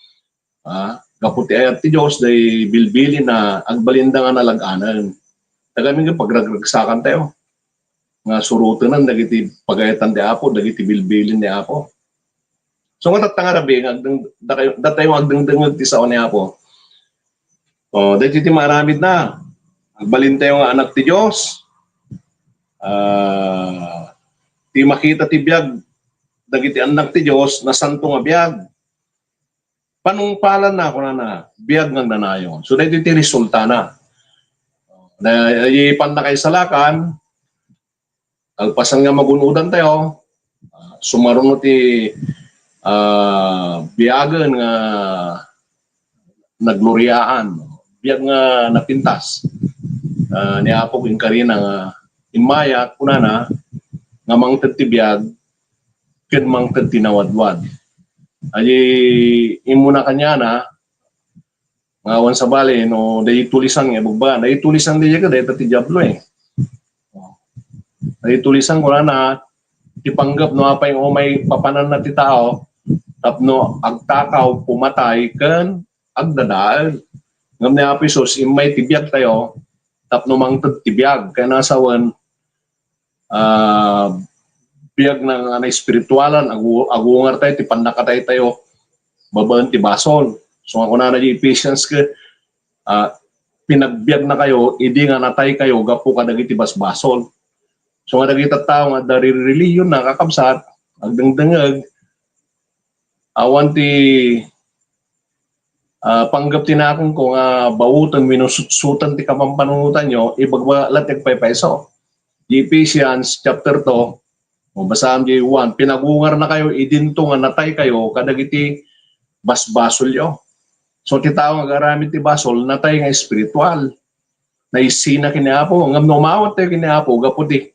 ah, gapu ti ayat ti Dios, day bilbilin na agbalinda nga nalag-anan. Tagamin nga pagragragsakan tayo. Nga surutenen dagiti pagayatan ti Apo, dagiti bilbilin ni Apo. So, nga tatta nga rabii, nga agdeng-, datayo, datayo agdengdengeg ti sao ni Apo. O, dagiti ti maaramid na. Agbalin tayo nga anak ti Dios. Ah, ti makita ti biag, dagiti anak ti Dios, nasanto nga biag. Panungpalan na, kunana, biag nga agnanayon. So, dagiti ti resulta na. Na, ipan na kay salakan, kalpasan nga magun-odan tayo, ah, sumaruno ti, ah, biagen nga nagluriaan, biag nga napintas. Ah, ni Apo inkarina nga immay, kunana, nga mangted ti biag ken mangted ti nawadwad. Adi, immuna kaniana, nga awan sabali, no, dagiti tulisan nga ibagbaga. Dagiti tulisan dayta, dayta ti Diablo, eh. Dagiti tulisan, kunana, ti panggep no apay nga umay papananna ti tao, tapno agtakaw, pumatay, ken agdadael. Ngem ni Apo Jesus, immay ti biag tayo, tapno mangted ti biag. Kaya nasawen, ah, biag na nga naespiritualan, agu-, agungar tayo, ti pannakatay tayo, babaen ti basol. So, nga kunana di Ephesians ke, ah, pinagbiag na kayo, idi nga natay kayo, gapu kadagiti basbasol. So, nga dagiti tao nga adda rirelihion na kakabsat, agdengdengeg, awan ti ah, panggep ti nakemko nga bauten wenno sutsoten ti kapampanunotanyo, ibagbaga la ti agpaypayso. Di Ephesians chapter two, o basaam di one, pinagungarna kayo, idinto nga natay kayo kadagiti basbasolyo. So, ti tao nga agaramid ti basol, natay nga espiritual. Naisina ken ni Apo. Ngem no umawat tayo ken ni Apo, gapu ti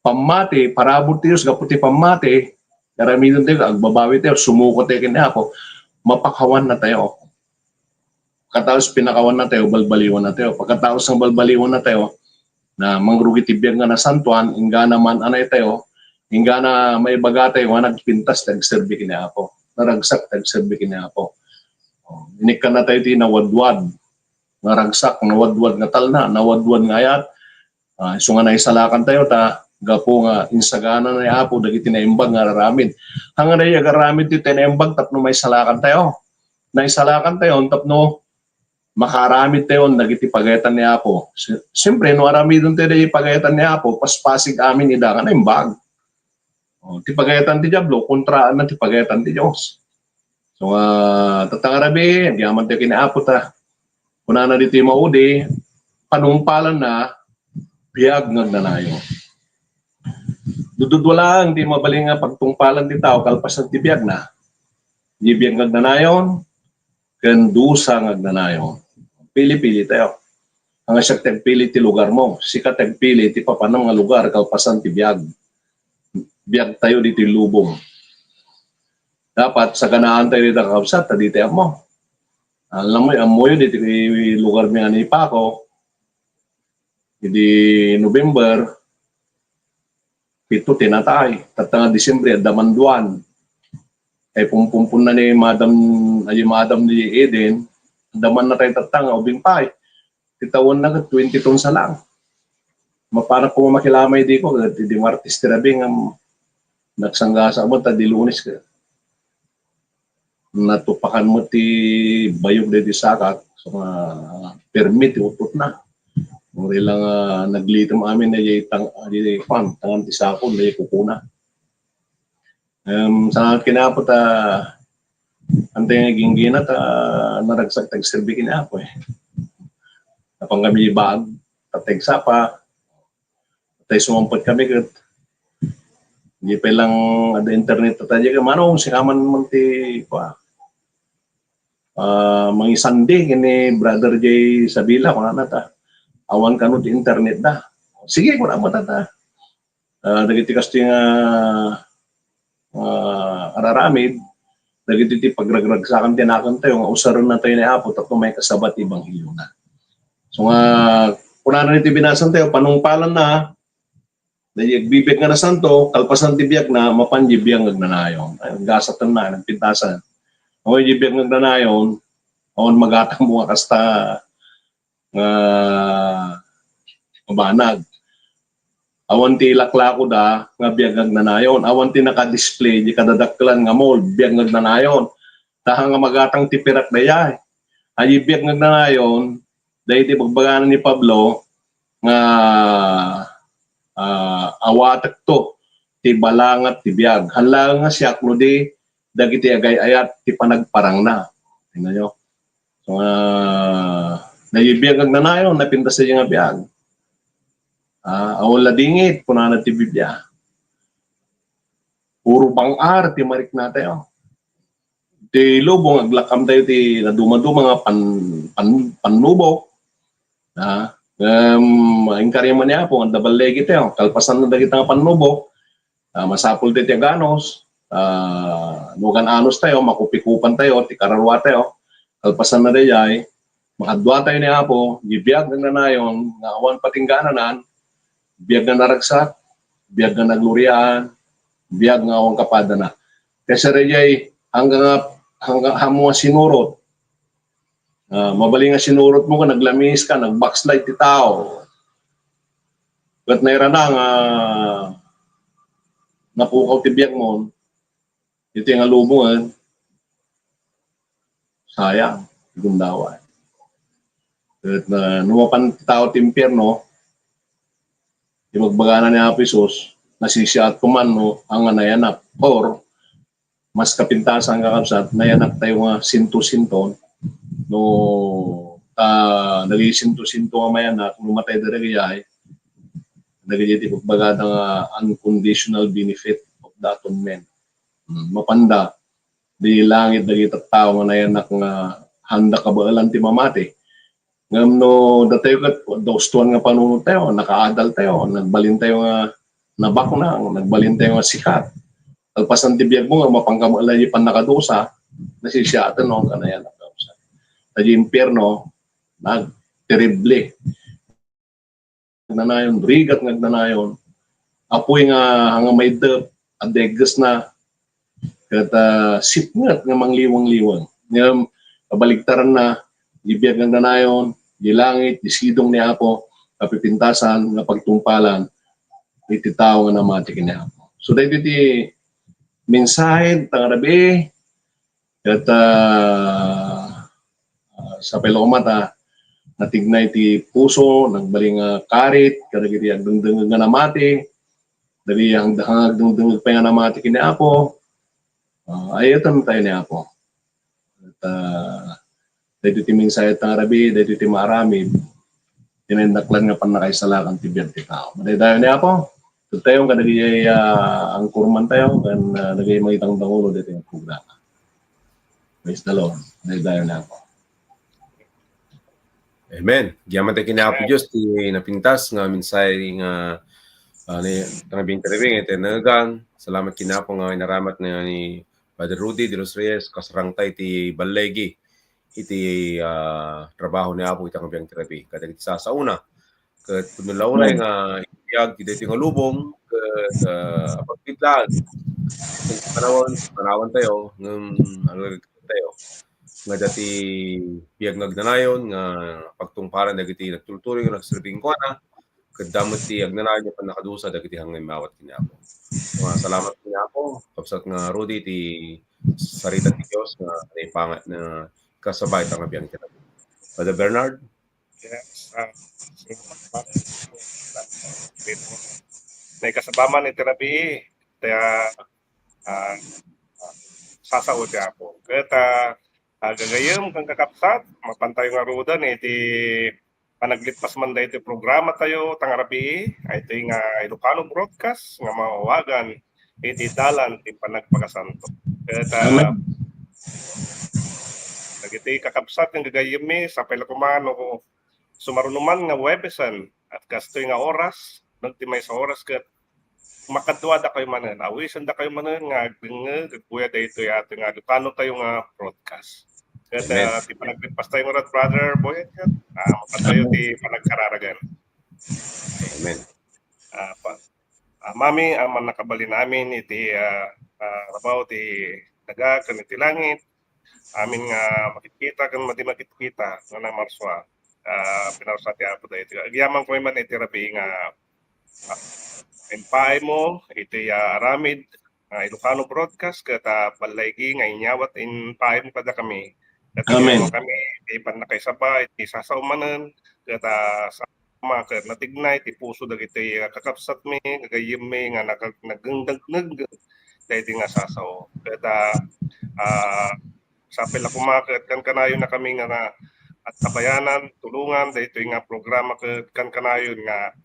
pammati, parabur ti Dios, gapu ti pammati, aramiden tayo, agbabawi tayo, sumuko tayo ken ni Apo, mapakawan na tayo. Pagkatapos pinakawan na tayo, balbaliwan na tayo. Pagkatapos ng balbaliwan na tayo, na mangrugi ti biag nga nasantuan, inggana man anay tayo, inggana maibaga tayo nga nagpintas ti agserbi ken ni Apo. Naragsak ti agserbi ken ni Apo. O, inikkan na tayo ti nawadwad nga ragsak, nawadwad nga talna, nawadwad nga ayat. Ah, isu nga naisalakan tayo, ta gapu nga insagana ni Apo dagiti naimbag nga aramid. Hanggaday agaramid ti naimbag tapno maisalakan tayo. Naisalakan tayo tapno makaaramid tayo dagiti pagayatan ni Apo. Si-, siyempre, no aramiden tayo dagiti pagayatan ni Apo, paspasig amin ida nga naimbag. O, ti pagayatan ti Diablo, kontraan na ti pagayatan ti Dios. So, nga, tatta nga rabii, agyaman tayo ken ni Apo ta. Kunana ditoy maudi, panungpalan na, biag nga agnanayon. Dududua laeng ti mabalin nga pagtungpalan ti tao, kalpasan ti biag na. Di biag nga agnanayon, ken dusa nga agnanayon. Pili-pili tayo. Nga siak ti agpili ti lugar mo, sika ti agpili ti papanam nga lugar kalpasan ti biag. Biag tayo ditoy lubong. Dapat saganaan tayo dita, kakabsat, ta ditoy ammo. Alam mo, ammoyo ditoy lugar mi nga ni Paco, idi November, pito ti natay. Tatta nga Disyembre, adda man duan. Ay, pumpumpunna ni Madam, ay, Madam ni Eden, adda man natay tatta nga ubing pay. Ti tawenna ket twenty-two sa lang. Mapara ko makilamay di ko, ket idi Martes ti rabii nga nagsanggasak mo, ta di Lunes ka. Natupakan mo ti bayog daydi sakak, so nga permi ti utotna. Uri lang, ah, naglitem amin na jay tang-, jay pan, tangan ti sakon, na jay kukuna. Em, salamat ken ni Apo ta, antay nga ginggina ta naragsak ti agserbi ken ni Apo, eh. Napan kami baag, ta ti agsapa, tay sumangpet kami ket di pay lang adda internet ta diay, mano, sika man, man ti, kua, ah, mangisandi ken ni Brother Jay Sabila, kunana ta, awan kano ti internet da. Sige, kuna mo tata. Ah, dagiti kastoy nga, ah, araramid, dagiti ti pagragragsakan ti nakentayo nga usarennatayo ni Apo tapno maikasaba ti ebanghelio na. So nga, kunana iti binasan tayo, panungpalan na, dagiti agbibiag nga nasanto, kalpasan ti biag na, mapan di biag nga agnanayon. Ay, gasaten na, nagpintasan. Awan di biag nga agnanayon, awan magatang mo nga kasta nga mabanag. Awan ti laklako da nga biag nga agnanayon. Awan ti naka-display di kadadakkelan nga mall, biag nga agnanayon. Taha nga magatang ti pirak dayay. Ay biag nga agnanayon, daydi bagbagana ni Pablo nga, ah, awatekto ti balangat ti biag. Haan laeng nga siak no di dagiti agay-ayat ti panagparangna. Tingnan nyo. So, ah, daydi biag nga agnanayon, napintas daydi nga biag. Ah, awan la dingit, kunana ti Biblia. Puro bang-ar ti mariknatayo. Ti lubong, aglakam tayo ti naduma-duma nga pan-, pan-, pannubok. Ah, em, inkari man ni Apo, adda ballegi tayo. Kalpasan na dagita nga pannubok, ah, masapul tayo ti aganos, ah, no agan-anos tayo, makupikupan tayo, ti kararua tayo. Kalpasan na dayay, makadua tayo ni Apo, di biag nga agnanayon, nga awan patinggananan, biag nga naragsak, biag nga nagluriaan, biag nga awan kapadana. Kaysa dayay, hanggang nga, hanggang hamo nga sinurot, ah, mabalin nga sinurot mo ka, naglamis ka, nag-backslide ti tao. Ket nairana nga napukaw ti biag mo, iti nga lubongen, sayang, gundaway. Ket na, no mapan ti tao ti impierno, ibagbagana ni Apo Jesus, nasisiat ko man no, ang nga nayanak. Or, mas kapintasan nga kabsat, nayanak tayo nga sinto-sinto, no, ta, dagiti sinto-sinto nga mayanak, no matay dagiti ay, dagiti ti ibagbagada nga unconditional benefit of the atonement. Hmm, mapanda, di langit dagiti tattao nga nayanak nga handa kabaelan ti mamati. Ngem no datayo ket adda ustuan nga panunot tayo, nakaadal tayo, nagbalin tayo nga nabaknang, nagbalin tayo nga sikat. Kalpasan ti biag mo nga mapan ka met laeng pannakadusa, nasisiaten no, ang kanayan. Daydi impierno, nagterible. Agnanayon, rigat nga agnanayon. Apuy nga, nga maiddep, adda eggesna. Ket, ah, sipnget nga mangliwang-liwang. Ngem, kabaligtaran na, di biag nga agnanayon, di langit, di sidong ni Apo, kapipintasan nga pagtungpalan iti tao nga namati ken ni Apo. So, daytoy ti mensahe ta nga rabii, ket, ah, ah, sapay la koma ta natignay ti puso, nagbalin nga karit kadagiti agdengdengngeg nga namati, dagiti hang-, hangagdengdengngeg pay nga namati ken ni Apo. Ah, ay-ayaten tayo ni Apo. Ket, ah, daytoy ti mensahe ta nga rabii, daytoy ti maaramid, ti naindaklan nga pannakaisalakan ti biag ti tao. Madaydayaw ni Apo. Ket tayo kadagiti, ah, angkorman tayo, ken, ah, dagiti mangitangtangulo daytoy nga programa. Praise the Lord. Madaydayaw ni Apo. Amen. Agyamanen tayo ken ni Apo Dios ti napintas nga mensahe nga, ah, ni, nga biyag ti rabii nga itinagan. Salamat ken ni Apo nga inaramat na ni Father Rudy de los Reyes, kasarangta iti ballegi iti, ah, trabaho ni Apo ita nga biyag ti rabii. Kadagiti sasaona, ket pudno la unay nga iti biag ti daytoy nga lubong, ket, ah, apagpitlaag. Ket panawan, panawan tayo, ngem aglagilagitan tayo. Nga daydi biag nga agnanayon nga pagtungpalan dagiti nagtultuloy nga nagserbi kenkuana, ket dayta met ti agnanayon nga pannakadusa dagiti hangngemmawat ken ni Apo. Nga salamat ken ni Apo, kabsat nga Rudy, ti sarita ti Dios nga naipangan nga kasabay ta nga biag ti rabii. Father Bernard? Yes, ah, salamat, Father. Naikasaba man iti rabii, kaya, ah, sasao ti Apo. Ket, ah, ah, gagayyem ken kakabsat, mapan tayo ngaruden iti panaglippas man daytoy programa tayo ta nga rabii, ay itoy nga Ilocano broadcast nga maawagan iti dalan ti panagpakasanto. Ket, ah, amen. Dagiti kakabsat nga gagayyemmi, sapay la koma no sumaruno man nga Huebesen, at kastoy nga oras, nagdi maysa oras ket makaduadakayo manen, awisendakayo manen nga agdengngeg, agguya daytoy ato nga Ilocano tayo nga broadcast. Ket, Amen. ah, ti panagpaspastayo ngarud, Brother Boyet, ket, ah, makatayo ti panagkararagan. Amen. Ah, pa, ah, Mami, ah, mannakabalin amin iti, ah, ah, rabaw ti daga ken iti langit. Amin nga makitkita ken madi makitkita nga nang Marsua. Ah, pinarsa ti Apo daytoy. Agyaman kami man iti rabii nga, ah, impaaymo iti, ah, aramid nga Ilocano broadcast ket, ah, ballaigi nga inyawat impaaymo kadakami. Ket Amen. Agyaman kami iti pannakaisaba iti sasao manen ket, ah, sa-, ma-, ket natignay ti puso dagiti, ah, kakabsatmi, gagayyemmi nga nag-, nagdengdengngeg daydi nga sasao. Ket, ah, ah, sapay la koma ket kankanayon a kami nga na-, antabayanan, tulongan daytoy nga programa ket kankanayon nga,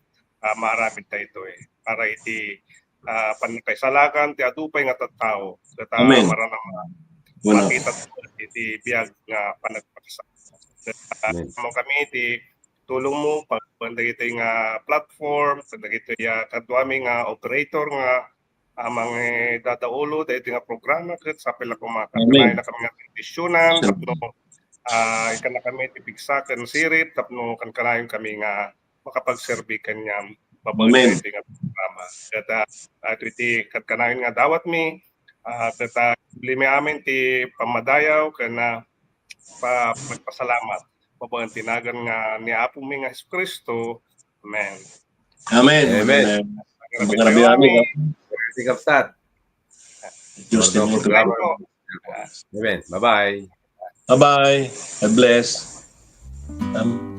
ah, maaramid daytoy para iti, ah, pannakaisalakan ti adu pay nga tattao. Ket, ah, Amen. Maranama, Wala. Makita iti biag nga panagpaksa-, Amen. Mo kami iti tulongmo, pag-, dagitoy nga platform, dagitoy, ah, kaduami nga operator nga, ah, mangidadaulo daytoy nga programa, ket sapay la koma, Amen. Kaduami na kami nga bendisionan, Amen. Tapno, ah, ikkan na kami ti pigsa ken sirib, tapno kankanayon kami nga makapagserbi kaniam babaen Amen. Daytoy nga programa. Ket, ah, iti kankanayon nga dawatmi, ah, ket, ah, iblimi amin ti pammadayaw ken, ah, pa-, pagpasalamat babaen ti nagan nga ni Apomi nga Jesu-Cristo. Amen. Amen. Amen. Amen. Amen. Amen. Amen. Diyos Lord, din mo programa. Amen. Bye-bye. Bye-bye. God bless. Amen.